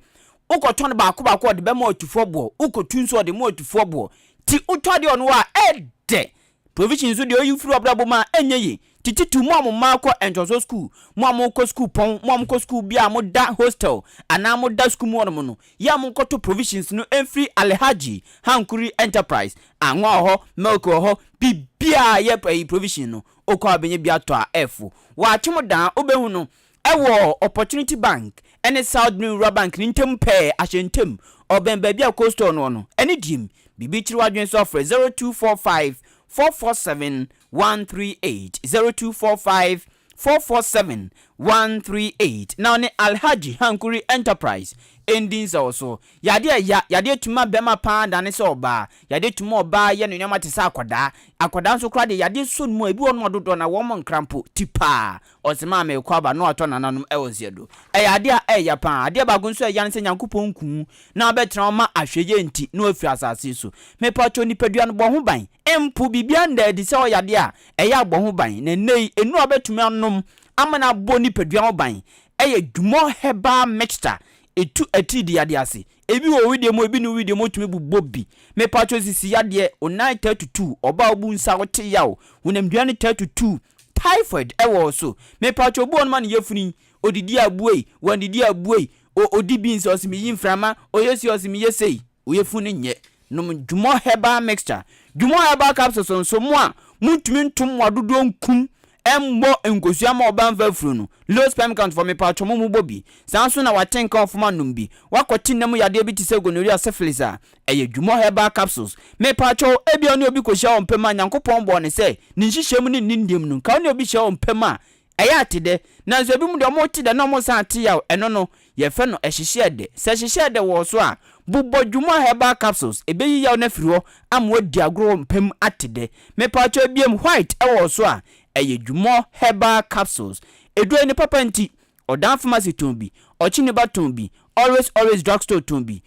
Speaker 1: Wokɔtɔ no baako baako a ɔde bɛma wo atufoɔ boɔ, wokɔtu nso ɔde ma wo atufoɔ boɔ. Nti wotɔ adeɛ ɔno hɔ a, ɛdɛ. Provision nso deɛ oyi firi w'abrabɔ mu a ɛnyɛ yie. Tititiw mo a mo mma kɔ ntoasoɔ sukuu, mo a mokɔ sukuu pɔn, mo a mokɔ sukuu bi a moda hostel anaa moda sukuu mu hɔnom no, yɛ a monkɔtɔ provisions no mfiri Alhaji Hankuri Enterprise. Anwa wɔ hɔ, milk wɔ hɔ, biribiara yɛ ɛyi provision no, wokɔ a wobɛnya bi atɔ a ɛfo. Wɔatwe mo daa, wobɛhu no Ɛwɔ Opportunity Bank ne South Green Rural Bank no ntam pɛɛ, Ahyɛntam, ɔbɛn baabi a Cold Store no wɔ no. Ɛne diem. Biribi kyere w'adwene so a frɛ 0245 447 138, 0245 447 138 na ɔne Alhaji Hankuri Enterprise ndi nsawɔsoɔ. Yadeɛ ɛya, yadeɛ tumi ma bɛrima paa dane sɛ ɔbaa, yadeɛ tumi ma ɔbaa yɛ ne nneɛma te sɛ akwadaa, akwadaa nso koraa deɛ yadeɛ sɔ ne mu a ebi wɔ hɔ nom a dodoɔ no ara wɔn nkra mpo ti paa. Ɔse maa merekɔ aba na watɔ nananom wɔ nseɛdo. Ɛyɛ adeɛ a ɛya paa. Adeɛ baako nso a ɛya ne sɛ Nyankopɔn nku wo na wabɛtena hɔ ma ahwɛyie nti na wafiri asase yi so. Mepakyɛw nipadua no bɔ ho ban. Mpo biribiara nna adi sɛ ɔyɛ adeɛ a ɛyɛ a bɔ ho ban. Na nnɛ yi nnuro a wobɛtumi anom ama no abɔ nipadua ho ban yɛ Dumor Herbal Mixture. Ɛtu atiridii yadeɛ ase. Ebi wɔ wo wedeɛ mu, ebi nni wo wedeɛ mu, wotumi bobɔ bi. Mepakyɛw sisi yadeɛ, wo nan taa tutu, ɔbaa a wobu nsa a wote yaw, honamdua no taa tutu, Typhoid wɔ wo so. Mepakyɛw obi wɔ hɔ nom a ne yafunu yi, odidi a buei, wandidi a buei, o odi beans a ɔse meyi mframa, ɔyɛ sei ɔse meyɛ sei. Wo yafunu no nyɛ. Nom Dwumɔ herbal mixture. Dwumɔ herbal capsules nso, mo a montumi nto mmoa dodoɔ nkum mmɔ nkosua ma ɔbaa mfa afuru no, low sperm count foɔ mepakyɛw mo mobɔ bi. Saa nso na wate nka ɔfom anom bi. Woakɔte nna mu yadeɛ bi te sɛ gonorrhea, syphilis a, Ɛyɛ dwumɔ herbal capsules. Mepakyɛw, ebia wo ne obi kɔhyia wɔ mpam a Nyankopɔn bɔɔ no sɛ ne nhyehyɛe mu ne ne nneɛm no, nka wo ne obi hyia wɔ mpam a, ɛyɛ a te dɛ. Nanso ebinom deɛ wɔte dɛ na wɔsan ate yaw, ɛno no, yɛfrɛ no ɛhyehyɛɛ dɛ. Sɛ ɛhyehyɛɛ dɛ wɔ wo so a, bobɔ dwumɔ herbal capsules, ɛbɛyi yaw no afiri hɔ ama woadi agorɔ wɔ mpam ate dɛ. Mepakyɛw, ebiem white wɔ wo so a, ɛyɛ dwumɔ herbal capsules. Eduro yi ne papa nti, Ɔdan Pharmacy tɔn bi, Ɔkyeniba tɔn bi, Always Always Drugstore tɔn bi,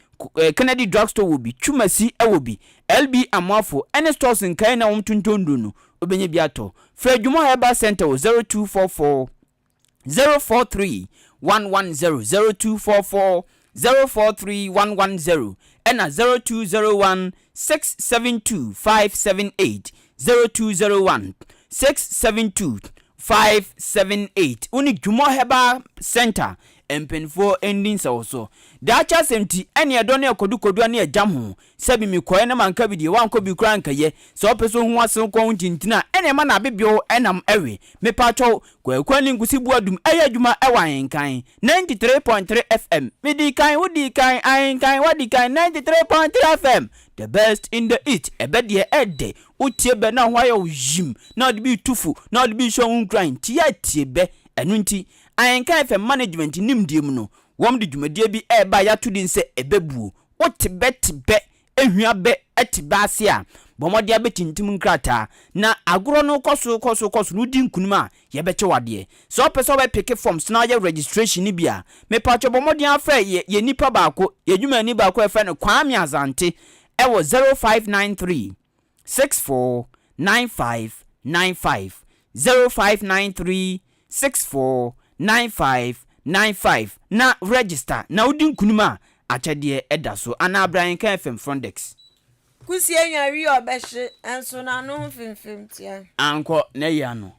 Speaker 1: Kennedy Drugstore wɔ bi, Twumasi wɔ bi, LB Amoafo ne stores nkae no a wɔtontɔn nnuru no, wobɛnya bi atɔ. Frɛ Dwuma Herbal Centre wɔ 0244 043 110, 0244 043 110 ɛna 0201 672 578, 0201 672 578. Wo ne Dwumɔ Herbal Centre mpanyinfoɔ nni nsawɔsoɔ. Daakye asɛm nti ɛne ɛdɔ ne ɛkɔdukodua ne ɛgyam ho. Sɛbi mekɔɛ na manka bi deɛ woankɔ bi koraa ankɛyɛ. Sɛ wopɛ sɛ ohu w'asew kɔn ho ntintini a ɛne ɛma no abebew nam ɛwe. Mepakyɛw, Kwaku Ani Nkusi Boadum ɛyɛ adwuma ɛwɔ Ahenkan 93.3 FM. Medi kan, wodi kan, Ahenkan, wadi kan 93.3 FM. The best in the east. Ɛbɛ deɛ ɛdɛ. Wotie bɛ na ho ayɛ wo yim na wode bi retu fo na wode bi rehyɛ wo nkuran nti yɛ tie bɛ. Ɛno nti, Ahenkan FM management nimdeɛ mu no, wɔn de dwumadie bi reba a yɛato din sɛ Ɛbɛbuo. Wote bɛ te bɛ, ehua bɛ te bɛ ase a, bɔ mmɔden abɛtintim nkrataa na agorɔ no kɔ so kɔ so kɔ so na wodi nkunim a, yɛbɛkyɛ wo adeɛ. Sɛ wopɛ sɛ wobɛpeke forms na woayɛ registration no bi a, mepatwɔ bɔ mmɔden ara frɛ yɛ yɛn nipa baako, yɛn dwumayɛni baako a yɛfrɛ no Kwame Azante ɛwɔ 0593 64 95 95, 0593 64 95 95 na register na wodi nkunim a, akyɛdeɛ da so anaa bra yɛn ka FM front desk.
Speaker 3: Kusie nya wi a ɔbɛhye, nso n'ano ho femfem tia.
Speaker 1: Ankɔ n'ayi ano.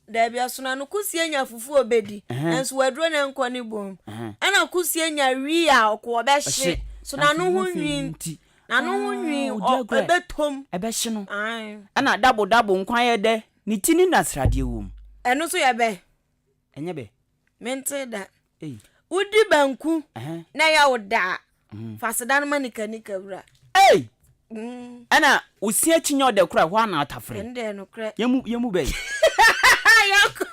Speaker 3: Dabi, ɛsono ano. Kusie nya fufu a ɔbɛdi, nso waduro na ɛnkɔ ne bom. Ɛna kusie nya wi a ɔko ɔbɛhye, so n'ano ho nwi nti. N'ano ho nwi ɛbɛtɔm.
Speaker 1: Ɛbɛhye no. Ɛna dabo dabo nkwa yɛ dɛ, ne ti ne nasradeɛ wom.
Speaker 3: Ɛno nso yɛ bɛ.
Speaker 1: Ɛnyɛ bɛ.
Speaker 3: Mentee da. Wodi banku na ɛyɛ wo dɛ a, fa aseda no ma nikanika wura.
Speaker 1: Ei! Ɛna wo se akyi nyɛ ɔdɛ koraa, ɛhɔ ara na atafere.
Speaker 3: Ɛno deɛ nokorɛ.
Speaker 1: Yɛn mu, yɛn mu bɛn?
Speaker 3: Yɛnkɔ.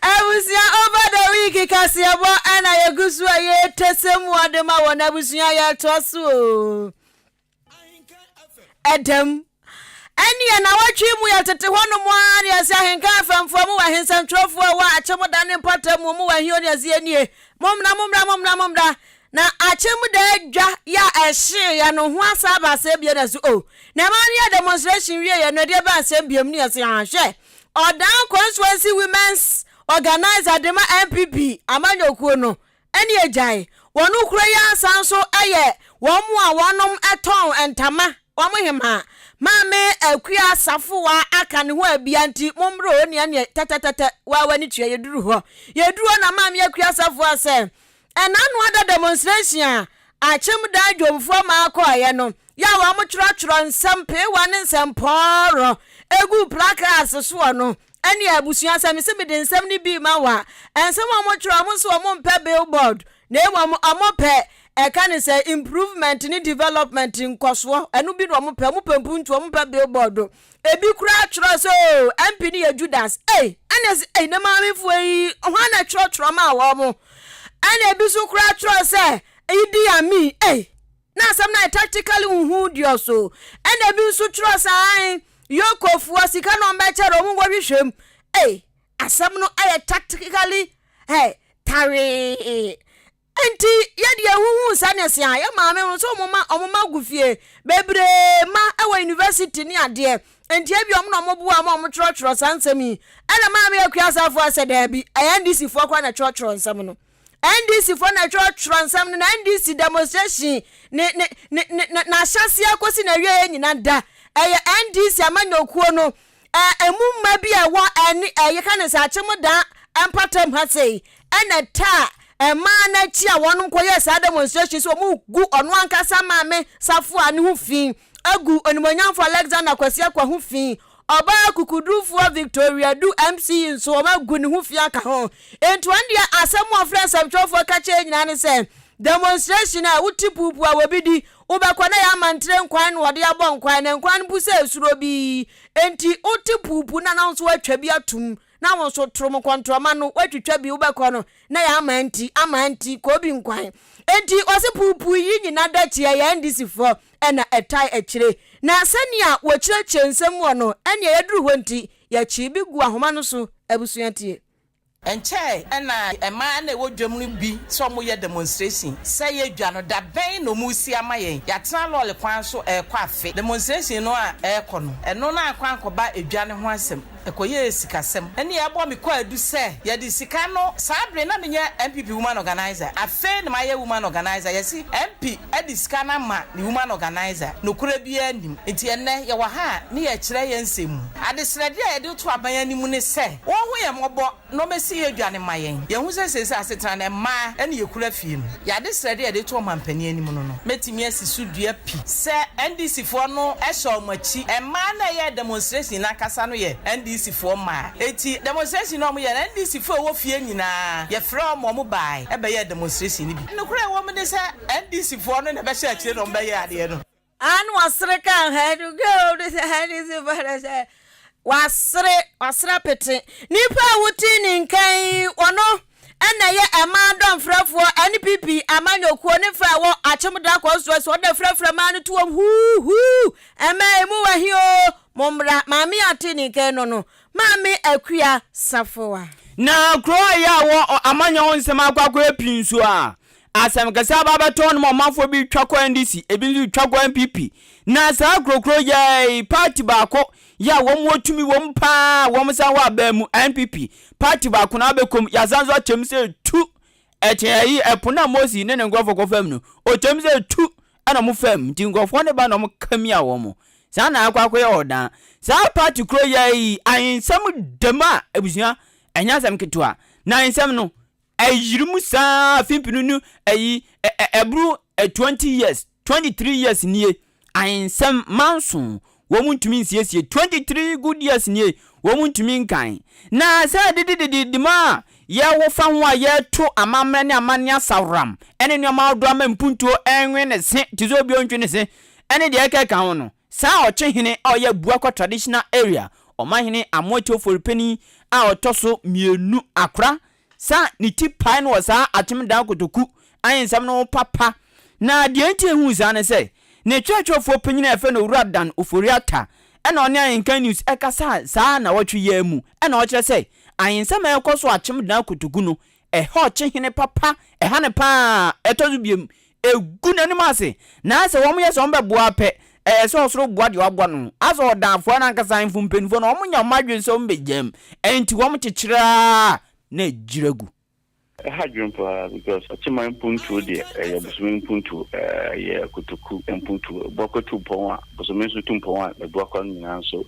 Speaker 3: Abusua over the week kaseɛbɔ ɛna yɛgu so a yɛretɛsɛ mu ade ma wɔn abusua yɛtoa so o. Ɛda mu. Ɛnneɛ nnawɔtwe yi mu yɛtete hɔnom ara na yɛse ahenka afɛmfoɔ, mowɔ he nsɛntwerɛfoɔ a ɛwɔ Akyem-da ne mpɔtam mu, mowɔ he o na yɛse yɛnie, mommra, mommra, mommra, mommra. Na Akyem-da adwa yɛ a ɛhyeeɛ no ho asa aba asɛm bio na yɛse o. Na ɛma no yɛɛ demonstration wieeɛ no ɛdeɛ bɛn asɛm biom na yɛse ah hwɛ Ɔdan Constituency Women's Organiser de ma NPP amanyɔkuo no Ɛne agyae. Wɔn kuro yi ara san nso yɛ wɔn a wɔnom tɔn ntama, wɔn hemaa. Maame Akua Safowa aka ne ho abia nti mommrɛ o nea neɛ tɛtɛtɛtɛ waa w'ani tua yɛduru hɔ. Yɛduru hɔ na Maame Akua Safowa sɛ ɛna ano ada demonstration a Akyem Dan dwomfoɔ maa kɔeɛ no yɛ a wɔn twerɛtwerɛ nsɛm peewa ne nsɛmpɔɔrɔ egu placards soɔ no Ɛnneɛ abusua, sɛ mese mede nsɛm no bi rema wo a, nsɛm a wɔtwerɛ, wɔn nso wɔmpɛ billboard, na mmom wɔpɛ ɛka ne sɛ improvement ne development nkɔsoɔ ɛno bi na wɔn pɛ, wɔn pɛ mpuntuo, wɔn pɛ billboard. Ebi koraa twerɛ sɛ oo MP no yɛ Judas ei ɛna ɛsɛ ei ne maamefoɔ yi hwan na twerɛtwerɛ maa wɔn mo ɛna ebi nso koraa twerɛ sɛ Idi Amin ei na asɛm no ayɛ tactically huhu deɛ so ɛna ebi nso twerɛ sɛ ae Yokofoɔ sika na wɔn bɛkyɛ no wɔn nkɔhwehwɛ mu ei asɛm no ayɛ tactically hey tawee Enti yɛ deɛ huhuu sɛdeɛ se a yɛ maame no sɛ ɔmo ma ɔmo ma gu fie bebree ma ɛwɔ university ne adeɛ enti ebi ɔmo na ɔmo boa ma ɔmo twerɛtwerɛ saa nsɛm yi ɛna maame Akua Asafo asɛ daabi ɛyɛ NDC foɔ koraa na twerɛtwerɛ nsɛm no NDC foɔ na twerɛtwerɛ nsɛm no na NDC demonstration ne ne ne ne n'ahyɛseɛ akɔsi na awieɛ nyina da ɛyɛ NDC amanyɔkuo no Ɛ, emu mma bi a ɛwɔ ɛne ɛ, yɛka no sɛ Akyem-Da mpatam ha sei, ɛna ɛtaa mmaa no akyi a wɔnom kɔyɛɛ saa demonstration sɛ wɔn gu ɔno ankasa maame Safoa ne ho fi, agu Onimuonyamfoɔ Alexander Kwasi Akwa ho fi, ɔbaa kukudurufoɔ Victoria Du MC nso wɔn agu ne ho fi aka ho. Enti wɔn deɛ asɛm a wɔfrɛ nsɛmtwerɛfoɔ ka kyerɛ nyinaa ne sɛ, demonstration a wote puupuu a wɔbi di, wobɛkɔ na yɛ amantere nkwan na wɔde abɔ nkwan, na nkwan no mpo sɛ esuro bi. Enti wote puupuu no a na wo nso woatwa bi atom, na wo nso torom nkɔntorɔma no woatwitwa bi wobɛkɔ no na yɛ ama nti, ama nti, koobi nkwan. Enti ɔse puupuu yi nyina da akyi ɛyɛ NDC foɔ na ɛtae akyire. Na sɛnea wɔkyerɛkyerɛ nsɛm mu wɔ no ɛneɛ yɛduru hɔ nti yɛkyee bi gu ahoma no so. Abusua tie.
Speaker 10: Ɛnkyɛe na mmaa na ɛwɔ dwam no bi sɛ wɔreyɛ demonstration sɛ yɛ dwa no, da bɛn na wɔresi ama yɛn? Yɛatena lɔɔre kwan so rekɔ afe. Demonstration no a ɛrekɔ no, ɛno no ankɔ ankɔba edwa no ho asɛm, ɛkɔyɛɛ sikasɛm. Ɛnneɛ ɛbɔ me kwaadu sɛ yɛde sika no, saa bere na menyɛ NPP woman organiser, afei na mayɛ woman organiser, yɛse MP de sika no ama ne woman organiser, nokorɛ biara nnim. Nti ɛnnɛ yɛwɔ ha a ne yɛrekyerɛ yɛn nsɛm mu. Adesrɛdeɛ a yɛde reto aban anim ne sɛ wɔnhu yɛn mmɔbɔ na wɔmmɛsi yɛn dwa no mma yɛn. Yɛahu sɛ seesei asetena no, mmaa na yɛkura fie no. Yɛn adesrɛdeɛ a yɛde reto ɔmampanin anim no no, mɛtumi asi so dua pi sɛ NDC foɔ no hyɛ wɔn akyi. Mmaa no a ɛyɛɛ demonstration no ankasa no yɛ NDC foɔ mmaa. Enti demonstration no a wɔyɛɛ no, NDC foɔ a ɛwɔ fie nyinaa, yɛfrɛɛ wɔn ma wɔbaeɛ bɛyɛɛ demonstration no bi. Nokorɛ a ɛwɔ mu ne sɛ NDC foɔ no na ɛbɛhyɛ akyire na wɔbɛyɛɛ adeɛ no.
Speaker 3: An wasere ka sɛ wasere wasere apete nipa a wote ne nka yi ɔno ɛna ɛyɛ ɛmaa dɔmfrɛfoɔ NPP amanyɔkuo ne fa ɛwɔ Akyemda constituency ɔno na frɛfrɛ maa no to wɔm huuhuu ɛmaa emu wɔ he o mommra maame ate ne nka no no maame Akua Safoa.
Speaker 1: Na kuro a ɛyɛ a wɔ amanyɔ ho nsɛm akɔ akɔyɛ pii nso a Asɛm kɛse aba abɛtɔ no ma ɔmanfoɔ bi retwa kɔ NDC, ebi nso retwa kɔ NPP. Na saa kurokuro yɛ party baako yɛ a wɔn wɔ tumi wɔm paa wɔn san wɔ abɛn mu NPP. Party baako na abɛkɔm yɛasan nso akyɛm sɛ tu ɛkyɛn ayi ɛpo na Moses ne ne nkurɔfoɔ kɔ fam no ɔkyɛm sɛ tu ɛna wɔn fam nti nkurɔfoɔ ne ba na wɔn kamia wɔn. Saa na akɔ akɔyɛ ɔdan. Saa party kuro yɛ yi ahensɛm dɛm a abusua ɛnyɛ asɛm ketewa. Na ahensɛm no Ɛyere mu saa afe mpenu no ayi ɛboro 20 years, 23 years nie, ahensɛm manso wɔn ntumi nsiesie, 23 good years nie wɔn ntumi nkan. Na sɛ dededede ma a yɛwo fa ho a yɛto amammerɛ ne amanne asaworam ne nneɛma ahodoɔ ama mpuntuo ɛnwe ne se te sɛ obi ɔntwe ne se ɛne deɛ ɛkeka ho no, saa ɔkyehene a ɔyɛ Abuakwa Traditional Area Ɔmanhene Amoatia Ofori-Panin a ɔtɔ so mmienu akora sa ne ti pae no wɔ saa akyem-dan kotoku ahensɛm no ho papa. Na deɛ enti a ehuu saa ne sɛ, ne kyerɛkyerɛfoɔ panyin a yɛfrɛ no Owura Dan Ofori-Atta na ɔne Ahenkan News kasaa saa nnawɔtwe yi ara mu na ɔkyerɛ sɛ ahensɛm a ɛrekɔ so wɔ akyem-dan kotoku no, ɛha ɔkyehene papa, ɛha no pa ara. Ɛtɔ so biom, Egu n'anim ase, na sɛ wɔyɛ sɛ wɔbɛboa ara pɛ, ɛyɛ sɛ ɔsoro boa deɛ waboa no. Asɛ ɔdaafoɔ no ankasa ahemfo mpanimfoɔ no, wɔnya wɔn adwene sɛ wɔbɛgya mu, enti wɔkyekyere ara na agyira gu.
Speaker 11: Ɛha adwene paa because Ɔkyeman mpuntuo deɛ ɛyɛ bosome mpuntuo, ɛyɛ kotoku mpuntuo. Abuakwa tu mpɔn a, bosome nso tu mpɔn a, abuakwa no nyinaa nso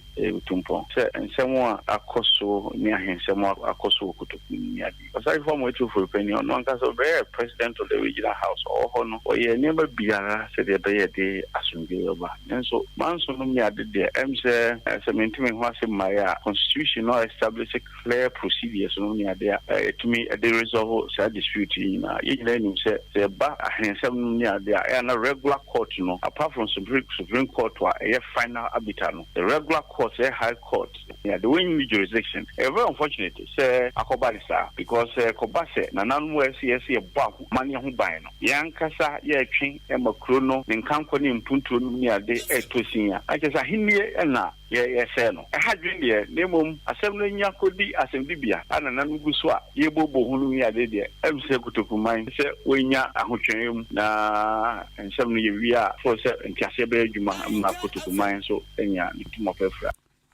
Speaker 11: tu mpɔn. Sɛ nsɛm a akɔ so ne ahensɛm a akɔ so wɔ kotoku no mu ne adeɛ. Ɔsahwefo Amoatia Ofori Panin, ɔno ankasa ɔbɛyɛɛ President of the Regional House, ɔwɔ hɔ no, ɔyɛɛ nneɛma biara sɛdeɛ ɛbɛyɛ de asomdwoeɛ bɛba. Nanso manso nom ne ade deɛ, ɛm sɛ sɛ mente me ho ase mmaeɛ a, Constitution no establish clear procedures nom ne ade a yɛtumi de resolve. asettle saa dispute yi nyinaa. Yɛn nyinaa nim sɛ, sɛ ɛba ahensɛm nom ne ade a, ɛyɛ a na regular court no, apart from Supreme Supreme Court a ɛyɛ final arbiter no, the regular court, ɛyɛ High Court ne ade, wɔnni jurisdiction. Ɛyɛ very unfortunate sɛ akɔba no saa because sɛ ɛkɔba sɛ nananom a ɛsɛ yɛsɛ yɛbɔ amanneɛ ho ban no, yɛn ankasa yɛretwe ma kuro no ne nkankɔ ne mpuntuo nom ne ade retɔ sin a, na kyerɛ sɛ ahennie na yɛresɛe no. Ɛha dwen deɛ, na mmom asɛm no anya kɔdi asɛmdibea a nananom gu so a yɛrebobɔ ho nom ne ade deɛ, ɛm sɛ Kotokuman sɛ wɔnya ahotwɛeɛ mu na nsɛm no yɛwie a, fo sɛ nteaseɛ bɛyɛ adwuma ma Kotokuman nso anya ne ntoma pa afira.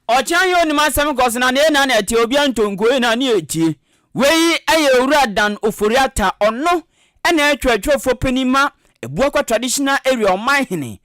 Speaker 1: Ɔkyena yɛ onim asɛm kɔ so na nea na na ɛteɛ obia ntɔ nko ei na ne ɛtie. Wei yɛ Owura Dan Ofori Atta ɔno na ɛyɛ twerɛtwerɛfoɔ panin ma Abuakwa Traditional Area Ɔmanhene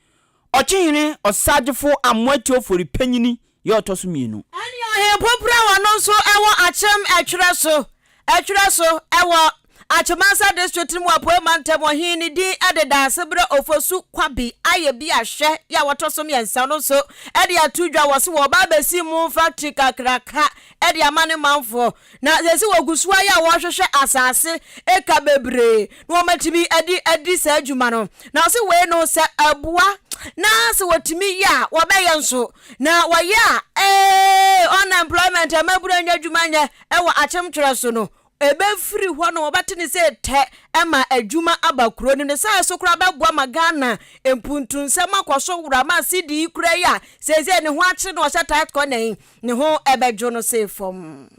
Speaker 1: Ɔkyehene Ɔsagyefo Amoatia Ofori Panyini yɛ ɔtɔ so mienu.
Speaker 3: Ɛne Ɔhempopra a ɔno nso wɔ Akyem Ɛtwerɛ so Ɛtwerɛ so wɔ Akyemansa District no mu Apuei Mantam Ɔhene ne din de Daasebrɛ Ofosu Kwabi ayɛ bi ahwɛ yɛ a wɔtɔ so miɛnsa ɔno nso de ato dwa wɔ se wɔreba abɛsi mu factory kakraka de ama ne manfoɔ Na sɛsi wɔgu so ara a wɔrehwehwɛ asase eka bebree na wɔatumi de adi saa adwuma no. Na ɔse wei no sɛ ɛboa na sɛ wɔtumi yɛ a wɔbɛyɛ nso. Na wɔyɛ a ee unemployment a mmabunu anya adwuma nyɛ wɔ akyemtwerɛ so no ɛbɛfiri hɔ na wɔbɛte ne sɛ tɛ ma adwuma aba kuro no mu. Ne saa so koraa bɛboa ma Ghana mpuntunsɛm akɔ so wora ma cedi yi koraa yi a seesei ne ho akyere na ɔhyɛ tight corner yi Ne ho bɛdwo no sei fam.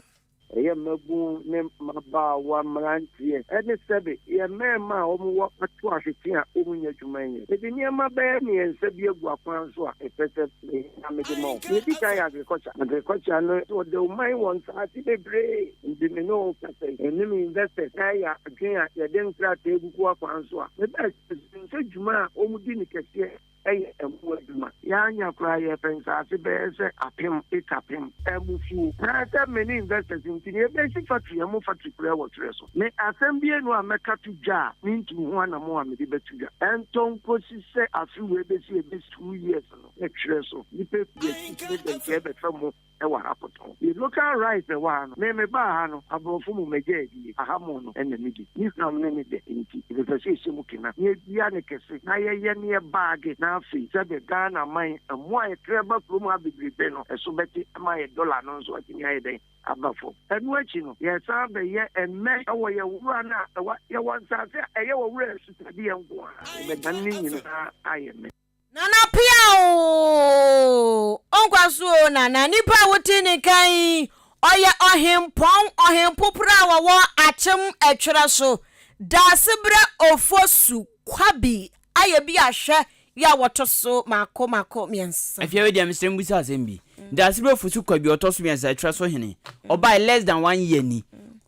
Speaker 12: Ɛyɛ mmabun ne mmabaawa, mmeranteɛ ne sɛbe yɛn mmarima a wɔwɔ ato ahwete a wɔnnya adwuma nyɛ. Mede nneɛma bɛyɛ mmiɛnsa bi agu akwan so a mepɛ sɛ meyɛ na mede ma wo. Nea ɛdi kan yɛ agriculture. Agriculture no, wɔde ɔman wɔ nsaase bebree. Nti me ne wo rekasa yi, me ne me investors reyɛ adwene a yɛde nkrataa gugu akwan so a, mebɛɛ sɛ dwuma a wɔdi no kɛseɛ yɛ ɛmo adwuma. Yɛanya koraa yɛpɛ nsaase bɛyɛ sɛ apem, acre apem, ɛmo fuo. Na sɛ me ne investors nti no yɛbɛsi factory, ɛmo factory koraa wɔ twerɛ so. Me asɛm bienu a mɛka to dwa a mentu ho anamon a mede bɛto dwa. Ɛntɔ nkosi sɛ afe wei bɛsi ɛbɛsi two years no na twerɛ so nnipa firi akyirikyiri bɛnkyɛɛ bɛfa mu. wɔ ha kɔtɔn. Yɛ local rice ɛwɔ ha no, me me baa ha no, aborɔfo mo mɛgya adie, aha mo no ɛna me di. Ne hwam ne ne dɛ nti, yɛpɛ sɛ yɛhyɛ mu kena, na yɛdua no kɛse, na yɛyɛ na yɛ baage, na afei sɛbe Ghana man mmoa a yɛkra ba kurom ha bebrebe no, ɛso bɛte ama yɛ dollar no nso atumi ayɛ dɛn aba fam. Ɛno akyi no, yɛsan bɛyɛ mmɛ wɔ yɛ wura no a ɛwɔ, yɛwɔ nsaase a ɛyɛ wɔ wura asutadeɛ nko ara, yɛbɛdane ne nyinaa ayɛ mmɛ.
Speaker 3: Nana Peaw! Onkwa so o Nana, nipa a wote ne nka yi, ɔyɛ ɔhempɔn, ɔhempopra a wɔwɔ Akyem Ɛtwerɛ so, Daasebrɛ Ofosu Kwabi ayɛ bi ahwɛ yɛ a wɔto so mako mako miɛnsa.
Speaker 1: Afia wei deɛ mesrɛ mbusa asɛm bi. Daasebrɛ Ofosu Kwabi ɔtɔ so miɛnsa ɛtwerɛ so hene, ɔbae less than one year ni,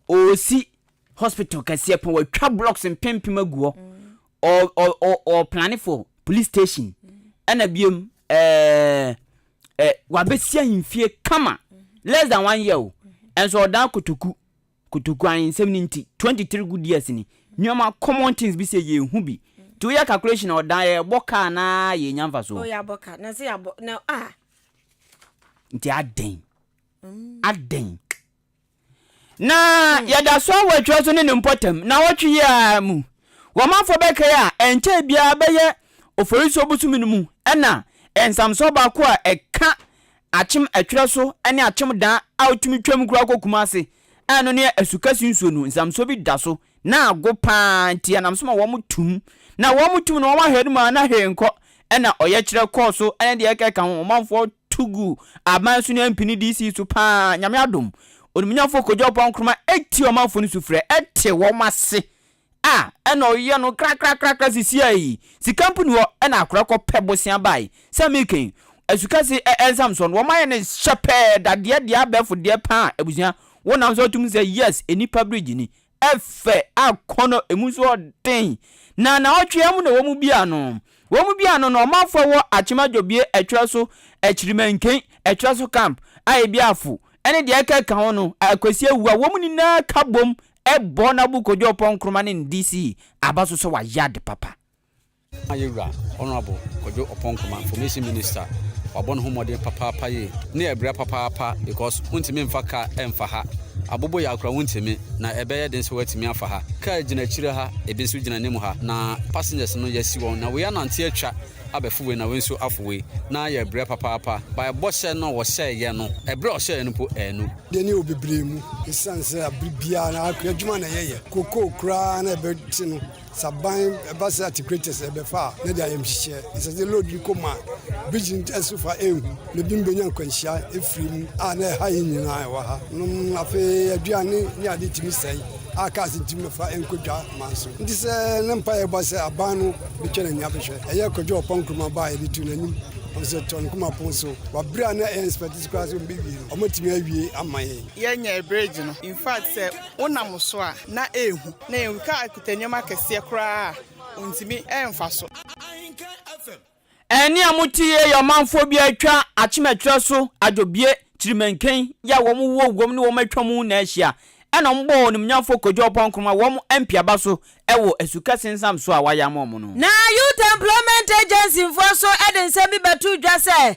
Speaker 1: ɔɔsi hospital kɛseɛ pɔn, watwa blocks mpempem agu hɔ, ɔ ɔ ɔ ɔ plane for police station ɛna biom ɛɛ ɛ wabɛsi ahemfie kama less than one year o ɛnso ɔdan kotoku kotoku ahensɛm no nti 23 good years ni nneɛma common things bi sɛ yɛhu bi nti woyɛ calculation a ɔdan yɛbɔ kaa na yɛnya mfasoɔ.
Speaker 3: O yɛabɔ ka na sɛ yɛabɔ na ah.
Speaker 1: Nti adɛn adɛn. Na yɛda so wɔ atwa so ne ne mpɔtam nnawɔtwe yi ara mu. Wɔmanfoɔ bɛkae a, ɛnkyɛe biara bɛyɛ Oforisuo bosome no mu na nsamsoɔ baako a ɛka Akyem Ɛtwerɛ so ne Akyem Dan a wotumi twam koraa kɔ Kumase a ɛno ne Asukasi nsuo no, nsamsoɔ bi da so na ago pa ara nti ɛnam so ma wɔtum. Na wɔtum no wɔahwɛ no mu a na hwee nkɔ ɛna ɔyɛkyerɛ kɔɔ so ɛne deɛ ɛkeka ho ɔmanfoɔ to gu aban so ne MP ne DC so paa Nyame adom Onimnyamfoɔ Kojo Oppong Nkrumah ɛtie ɔmanfoɔ no sufrɛ ɛte wɔn ase a ɛna ɔyɛ no krakrakrakra sisiaa yi sika mpo ni hɔ ɛna akora kɔ pɛ bosea bae sɛ meka yi asukase ɛnsamsoɔ no wɔn ayɛ no hyɛpɛɛ dadeɛ deɛ abɛɛfo deɛ paa abusua wonam so atum sɛ yes nnipa bridge ni Ɛfɛ, akɔnnɔ, emu nso ɔden. Na naawɔtwe yi mu na wɔn mu bi ano. Wɔn mu bi ano no, ɔmanfoɔ wɔ Akyem Adwobie, Ɛtwerɛ so, Akyirimanken, Ɛtwerɛ so Camp, Ayebiafo, ɛne deɛ ɛkeka ho no, Akwasi Awuah, wɔn nyinaa ka bom bɔ Nabu Kojo Oppong Nkrumah ne ne DC aba so sɛ wayɛ ade papa.
Speaker 13: Yɛn wura Honourable Kojo Oppong Nkrumah, Information Minister, Wabɔ ne ho mmɔden papaapa yie. Ne yɛ brɛ papaapa because wontumi mfa car mfa ha. Aboboyaa koraa wontumi na ɛbɛyɛ den sɛ woatumi afa ha. Car gyina akyire ha, ebi nso gyina anim ha na passengers no yɛasi wɔn na wei anante atwa abɛfo wei na wei nso afo wei na yɛ brɛ papaapa. By bɔhyɛ no a wɔhyɛeɛ no, ɛberɛ a wɔhyɛeɛ no mpo annu.
Speaker 14: Deɛ ne wɔ bebree mu ɛsiane sɛ abere biara na akua adwuma na yɛyɛ kokoo koraa na ɛbɛte no Sɛ aban ɛba sɛ articulators ɛbɛfa a na de ayamhyehyeɛ ɛsɛ sɛ load no kɔ mu a bridge no ɛso fa ɛnhu na ebi bɛnya nkwanhyia ɛfiri mu a na ɛha yɛn nyinaa ɛwɔ ha nom afei aduane ne ade tumi sɛe a cars ntumi mɛfa ɛnkɔ dwa man so nti sɛ ne mpa yɛbɔ sɛ aban no bɛtwa n'ani abɛhwɛ ɛyɛ kɔdwo ɔpɔn nkruma ba a yɛde tu n'anim ɔno sɛ tɔ ne koma pon so wabere a na ɛyɛ inspectors koraa sɛ ɔmbɛwie no ɔmatumi awie ama yɛn.
Speaker 15: Yɛnyɛ bridge no infact sɛ wonam so a na ɛɛhu na yɛn kaa kuta nneɛma akɛseɛ koraa a ɔntumi mfa so.
Speaker 1: Ɛnne a mote yi yɛ ɔmanfoɔ bi a atwa akyemɛkyerɛ so adwobie, kyirimanken, yi a wɔn wɔ wuom ne wɔn atwa mu na ahyia, ɛna wɔn bɔɔ Onimnyamfoɔ Kojo Oppong Nkrumah wɔn mpeaba so wɔ asukɛse nsam so a wayɛ ama wɔn no.
Speaker 3: Na Youth Employment Agency foɔ nso de nsɛm bi bɛtoo dwa sɛ,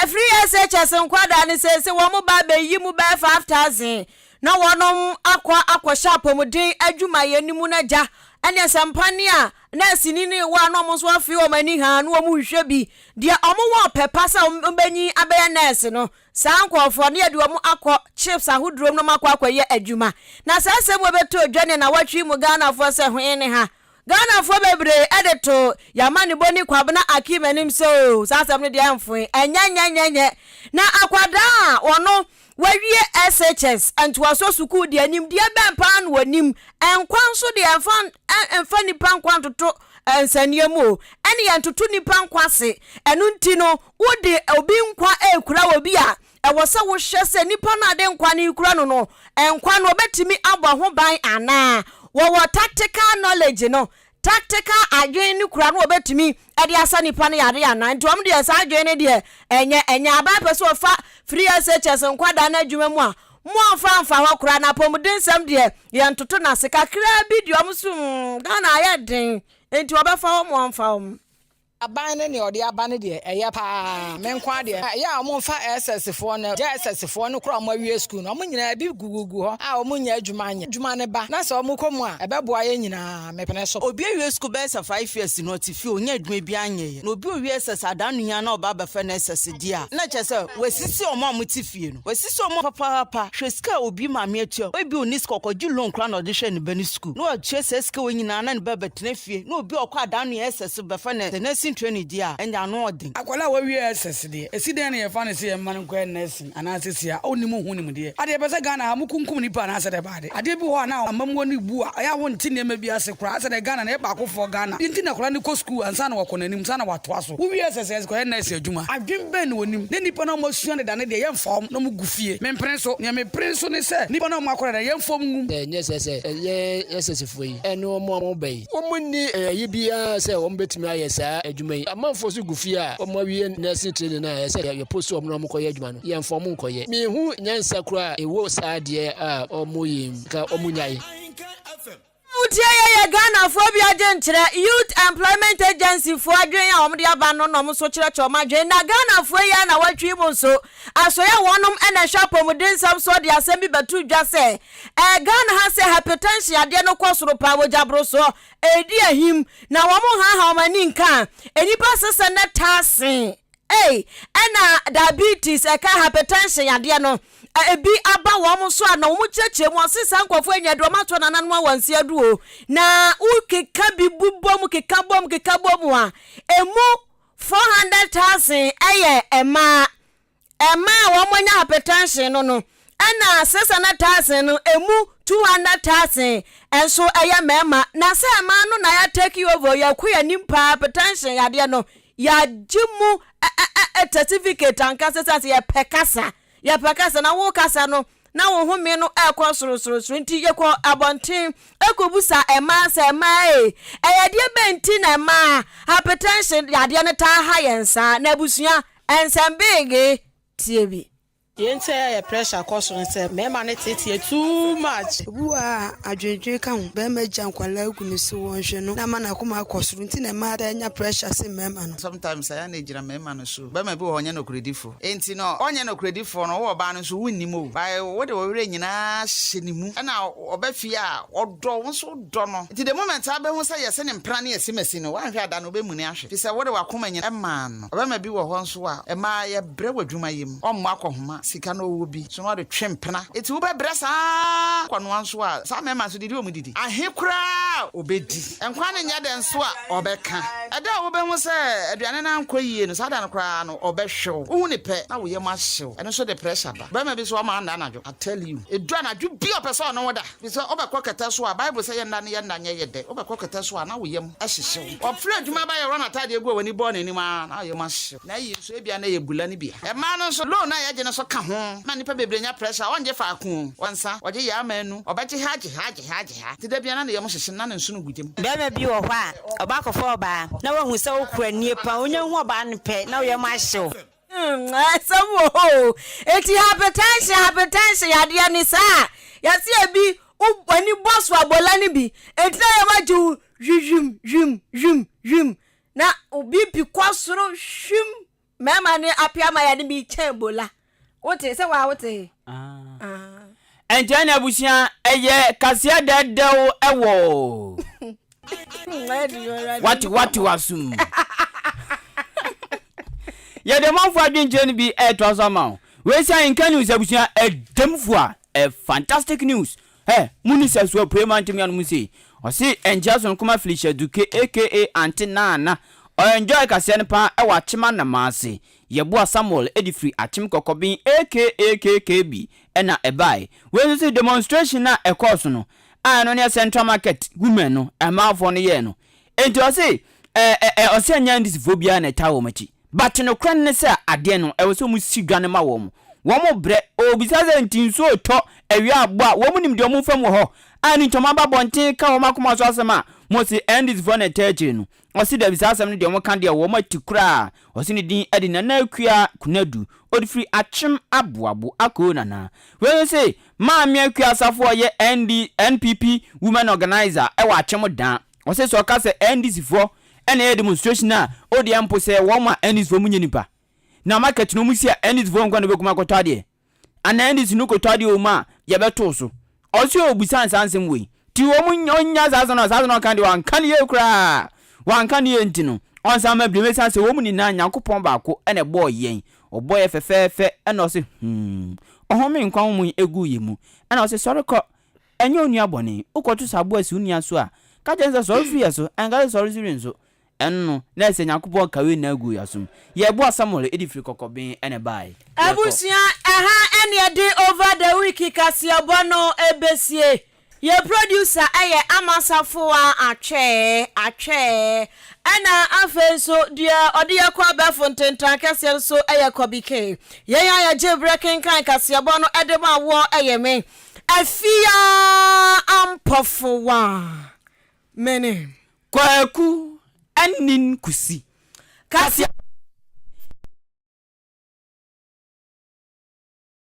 Speaker 3: Free SHS nkwadaa no seesei wɔn ba abɛyi mu bɛyɛ 5,000 na wɔnom akɔ akɔhyɛ apɔmuden adwumayɛ no mu no agya ɛne asɛmpa ne a nɛɛseni no wɔ a na wɔn nso afei wɔn ani haa na wɔn rehwɛ bi deɛ wɔn wɔ ɔpɛ pa sɛ wɔn bɛnyin abɛyɛ nɛɛse no saa nkorɔfoɔ no yɛde wɔn akɔ chips ahodoɔ mu na wɔn akɔ akɔyɛ adwuma na saa asɛm wɔ bɛtɔ dwa ne na wɔtwe mu Ghanafoɔ sɛ hwee ne ha Ghanafoɔ bebree de to Yamaniboni Kwabena Akim anim sɛ oo saa asɛm no deɛ ɛmfoe, ɛnyɛ nyɛ nyɛ nyɛ. Na akwadaa a ɔno wawie SHS ntoasoɔ sukuu deɛ nimdeɛ bɛn paa na ɔnim? Nkwa nso deɛ ɛmfa ɛmfa nnipa nkwa ntoto nsɛnneɛ mu o, ɛne yɛntoto nnipa nkwa ase. Ɛno nti no wode obi nkwa rekura obi a, Ɛwɔ sɛ wohwɛ sɛ nipa no a de nkwa no rekura no no, nkwa no ɔbɛtumi abɔ ho ban anaa. Wɔwɔ tactical knowledge no, tactical adwene no kura no wɔbɛtumi de asa nipa no yareɛ anaa. Nti wɔn deɛ saa adwene no deɛ ɛnyɛ, ɛnyɛ. Aban pɛ sɛ ɔfa free SHS nkwadaa no adwuma mu a, mo amfa amfa hɔ koraa. Na apɔmudensɛm deɛ yɛntoto no ase. Kakraa bi deɛ wɔn so mm, Ghana ayɛ den, nti wɔbɛfa hɔ mo amfa wɔn.
Speaker 16: Aban no nea ɔde aba no deɛ ɛyɛ paa me nko ara deɛ ɛyɛ a wɔn nfa SS foɔ no JSS foɔ no koraa wɔn awie sukuu no wɔn nyinaa ebi gugugu hɔ a wɔn nnya adwuma nyɛ adwuma no ba na sɛ wɔn kɔ mu a ɛbɛboa yɛn nyinaa me pene so.
Speaker 10: Obi awie sukuu bɛyɛ sɛ 5 years na ɔte fie ɔnnya adwuma biara nyɛeɛ na obi ɔwie SS adaa no hia na ɔba abɛfa no SS deɛ a na kyerɛ sɛ wasisi wɔn a wɔte fie no wasisi wɔn papaapa hwɛ sika a obi maame atua ebia ɔnni sika ɔkɔgye loan koraa na ɔde hwɛ ne ba no sukuu na watua saa sika wei nyinaa na ne ba bɛtena fie na obi a ɔkɔ adaa no yɛ SS bɛfa no sɛ nursing training deɛ a, ɛnde ano ɔden.
Speaker 17: Akwadaa a wawie SS deɛ, ɛsi dɛn na yɛfa no sɛ yɛmma no nkɔyɛ nursing anaasɛ si a ɔnnim ho nimdeɛ? Adeɛ ɛpɛ sɛ Ghana ha mokunkum nnipa anaasɛ dɛ baade? Adeɛ bi wɔ hɔ a na amammuo no bu a, ɛyɛ a wonte nneɛma bi ase koraa. Asɛ dɛ Ghana no yɛ baakofoɔ Ghana. Deɛ nti na akwadaa no kɔ sukuu ansa na wakɔ n'anim, ansa na watoa so. Wowie SS a, kɔyɛ nurse adwuma. Adwene bɛn na wɔnim? Na nnipa no a wɔasua deda no deɛ yɛmfa wɔn na wɔgu fie. Mempene so. Nea mepene so ne sɛ nnipa no a wɔakɔ dada no yɛmfa wɔn ngum.
Speaker 18: Ɛnyɛ sɛ sɛ yɛn SS foɔ yi ne wɔn a wɔba yi. Wɔnni ayi biara sɛ wɔbɛtumi ayɛ saa adwuma yi. Amanfoɔ nso gu fie a wɔawie nursing training no a ɛsɛ sɛ yɛpost wɔn na wɔkɔyɛ adwuma no, yɛmfa wɔn nkɔyɛ. Menhu nyansa koraa a ɛwɔ saa adeɛ a wɔyɛ yi mu. Nka wɔnnyae.
Speaker 3: Wotie yɛ yɛ Ghanafoɔ bi adwenkyerɛ, Youth Employment Agency foɔ adwen a wɔde aba no na wɔn nso kyerɛkyerɛ wɔn adwen. Na Ghanafoɔ yi ara na wɔatwi mu nso asoɛe a wɔnom na ɛhwɛ apɔmuden nsɛm soɔ de asɛm bi bɛto dwa sɛ Ɛɛ Ghana ha sɛ hypertension adeɛ no kɔ soro paa mogya borosoɔ ɛredi ahim na wɔn nhaaha wɔn ani nka a nnipa sesɛ nɛ taa se ei ɛna diabetes ɛka hypertension adeɛ no ebi aba wɔn so a na wɔn kyerɛkyerɛ mu ɔse saa nkurɔfoɔ anya de wɔn ato nananom awansi adu o na wokeka bi bobɔ mu keka bɔ mu keka bɔ mu a emu 400,000 ɛyɛ mmaa. Mmaa a wɔanya hypertension no no, ɛna 600,000 no, ɛmu 200,000 nso yɛ mmarima. Na sɛ mmaa no na yɛ take over, yɛkɔ yɛn anim paa, hypertension yadeɛ no, yɛagye mu certificate ankasa sɛ yɛpɛ kasa, yɛpɛ kasa na wo kasa no, na wo home no ɛrekɔ sorosorosoro nti yɛkɔ abɔnten ɛkɔbusa mmaa sɛ mmaa ee ɛyɛ deɛ bɛn nti na mmaa hypertension yadeɛ no taa ha yɛn saa na abusua nsɛm beege tie bi.
Speaker 19: Deɛ nti a ɛyɛ pressure kɔ soro ne sɛ mmarima no teeteɛ too much.
Speaker 20: Obi wɔ hɔ a adwendwen ka ho, barima gya nkwadaa gu ne so wɔnhwɛ no na ama n'akoma akɔ soro nti na mmaa taa nya pressure sen mmarima no.
Speaker 21: Sometimes ɛyɛ a na egyina mmarima no so. Barima bi wɔ hɔ ɔnyɛ nokorɛdifo. Enti no ɔnyɛ nokorɛdifoɔ no wo ɔbaa no nso wonnim o. By wode wo werɛ nyinaa hyɛ ne mu ɛna ɔba fie a ɔdɔ wo nso wodɔ no. Nti the moment a wobɛhu sɛ yɛse ne mpena ne asimasi no woanhwɛ a da no wobɛmuni ahwɛ fisɛ wode wakoma nyinaa maa no. Ɔbarima bi wɔ hɔ nso a mmaa yɛbrɛ wɔ adwuma yi mu. Ɔmmɔ akɔhoma, sika no ɔwɔ bi so na ɔde twe mpena. Enti wobɛbrɛ saa ara kɔnoa nso a, saa mmarima nso didi wɔn didi. Ahe koraa a ɔbɛdi. Nkwa no nyɛ dɛ nso a, ɔbɛka. Ɛda a wobɛhu sɛ aduane no ankɔ yie no, saa da no koraa no, ɔbɛhwe wo. Wohu no pɛ, na wo yam ahye wo. Ɛno nso de pressure ba. Barima bi nso, ɔma nna anadwo. I tell you. Ɛdu anadwo bi a ɔpɛ sɛ ɔne wo da. Te sɛ wobɛkɔ kɛtɛ so a, Bible sɛ yɛn nna ne yɛn nna nyɛ yɛ dɛ. Wobɛkɔ kɛtɛ so a, na wo yam hyehye wo. Ɔfiri adwuma ba yɛworɔ n'ataadeɛ gu a w'ani bɔɔ n'anim ara, na wo yam ahye wo. Na eyi nso, ebia na ɛyɛ bula no bi a. Mmaa no nso, loan a yɛgye no nso ka ho ma nnipa bebree nya pressure. Ɔngye faako o, ɔnsa, ɔgye yɛ ama anu, ɔbɛgye ha agye ha agye ha agye ha. Nti da biara na ne yam hyehye no, na ne nsono gu gyam.
Speaker 22: Barima bi wɔ hɔ a, ɔba akɔfa ɔbaa, na wahu sɛ wokura nie paa, onya hu ɔbaa no pɛ, na wo yam ahye wo.
Speaker 3: Hmm, asɛm wɔ hɔ o. Eti hypertension, hypertension yadeɛ ne saa. Yɛse ebi w'ani bɔ so abola no bi. Enti na yɛma gye wo hwihwim hwim hwim hwim. Na wo BP kɔ soro hwim. Mmarima ne apia ma yɛde bi kyɛn bola. Wote sɛ waa wote.
Speaker 1: Ah. Ɛnkyɛ na abusua ɛyɛ kaseɛ dɛɛdɛw ɛwɔ wate wate wasum. Yɛde ɔmanfoɔ adwenkyerɛ no bi ɛɛtoa so ama wo. Wei sɛ nka news abusua ɛdɛmfo a ɛ fantastic news. Ɛ mu ni sɛ so apue ma ntumi anom sei. Ɔse ɛnkyɛ so nkoma Felicia Duke aka Ante Nana. Ɔ enjoy kaseɛ no paa ɛwɔ Akyem Anamase. Yeboah Samuel de firi Akyem Kɔkɔben aka KKB na ɛbae. Wei nso se demonstration no a ɛkɔɔ so no a ɛno ne Central Market women no, mmaafoɔ no yɛɛ no. Enti ɔse ɛ ɛ ɛ ɔse ɛnyɛ NDC foɔ biara na ɛtaa wɔn akyi. But nokorɛ no ne sɛ adeɛ no ɛwɔ sɛ wɔn si dwa no ma wɔn. Wɔn brɛ. Ɔrebisa sɛ nti nsuo retɔ awia abɔ a wɔn nim deɛ wɔn fam wɔ hɔ a ɛno nti wɔn aba abɔnten reka wɔn akoma so asɛm a mo se NDC foɔ na ɛtaa akyire no. Ɔse dabi saa asɛm no deɛ wɔka deɛ wɔn ati koraa. Ɔse ne din de Nana Akua Kunadu, ɔde firi Akyem Aboabo, Akoo Nana. Wei nso se Maame Akua Asafo a ɔyɛ ND, NPP Women Organiser wɔ Akyem Dan. Ɔse sɛ ɔka sɛ NDC foɔ na ɛyɛ demonstration a, odeɛ mpo sɛ wɔn a NDC foɔ mu nyɛ nipa. Na market no wɔn si a NDC foɔ nkoa na wɔbɛkum akɔtɔ adeɛ. Anaa NDC no kɔtɔ adeɛ wɔ mu a yɛbɛtoo so. Ɔse ɔbisa no saa nsɛm wei. Nti wɔn ɔnnya saa asɛm no saa asɛm no ɔka deɛ wanka no yie koraa. Wanka no yie nti no ɔnsan ma bio ɛsiane sɛ wɔn nyinaa Nyankopɔn baako na ɛbɔɔ yɛn. Ɔbɔɔ yɛ fɛfɛɛfɛ ɛna ɔse hmm ɔhome nkwa honhom yi guu yɛn mu ɛna ɔse sɔre kɔ ɛnyɛ onua bɔne. Wokɔto sɛ aboa si wo nua so a ka kyerɛ no sɛ sɔre firi yɛ so ɛnka sɛ sɔre firi nso. Ɛno no, na ɛsɛ Nyankopɔn ka wei nyinaa guu y'asom. Yɛboa Samuel de firi kɔkɔben na ɛbaeɛ. Yɛkɔ.
Speaker 3: Abusua, ɛha ɛne yɛde Over the Week kaseɛbɔ no bɛsie. Yɛn producer yɛ Ama Safoa Atwɛɛ, Atwɛɛ. Ɛna afei nso deɛ ɔde yɛn kɔ abɛɛfo ntentan kɛseɛ no so yɛ Kɔbi Kay. Yɛn a yɛgye berɛ kenkan kaseɛbɔ no de ma woɔ yɛ me, Afia Ampɔfowa. Mene.
Speaker 1: Kwaku Anin Kusi.
Speaker 3: Kaseɛ.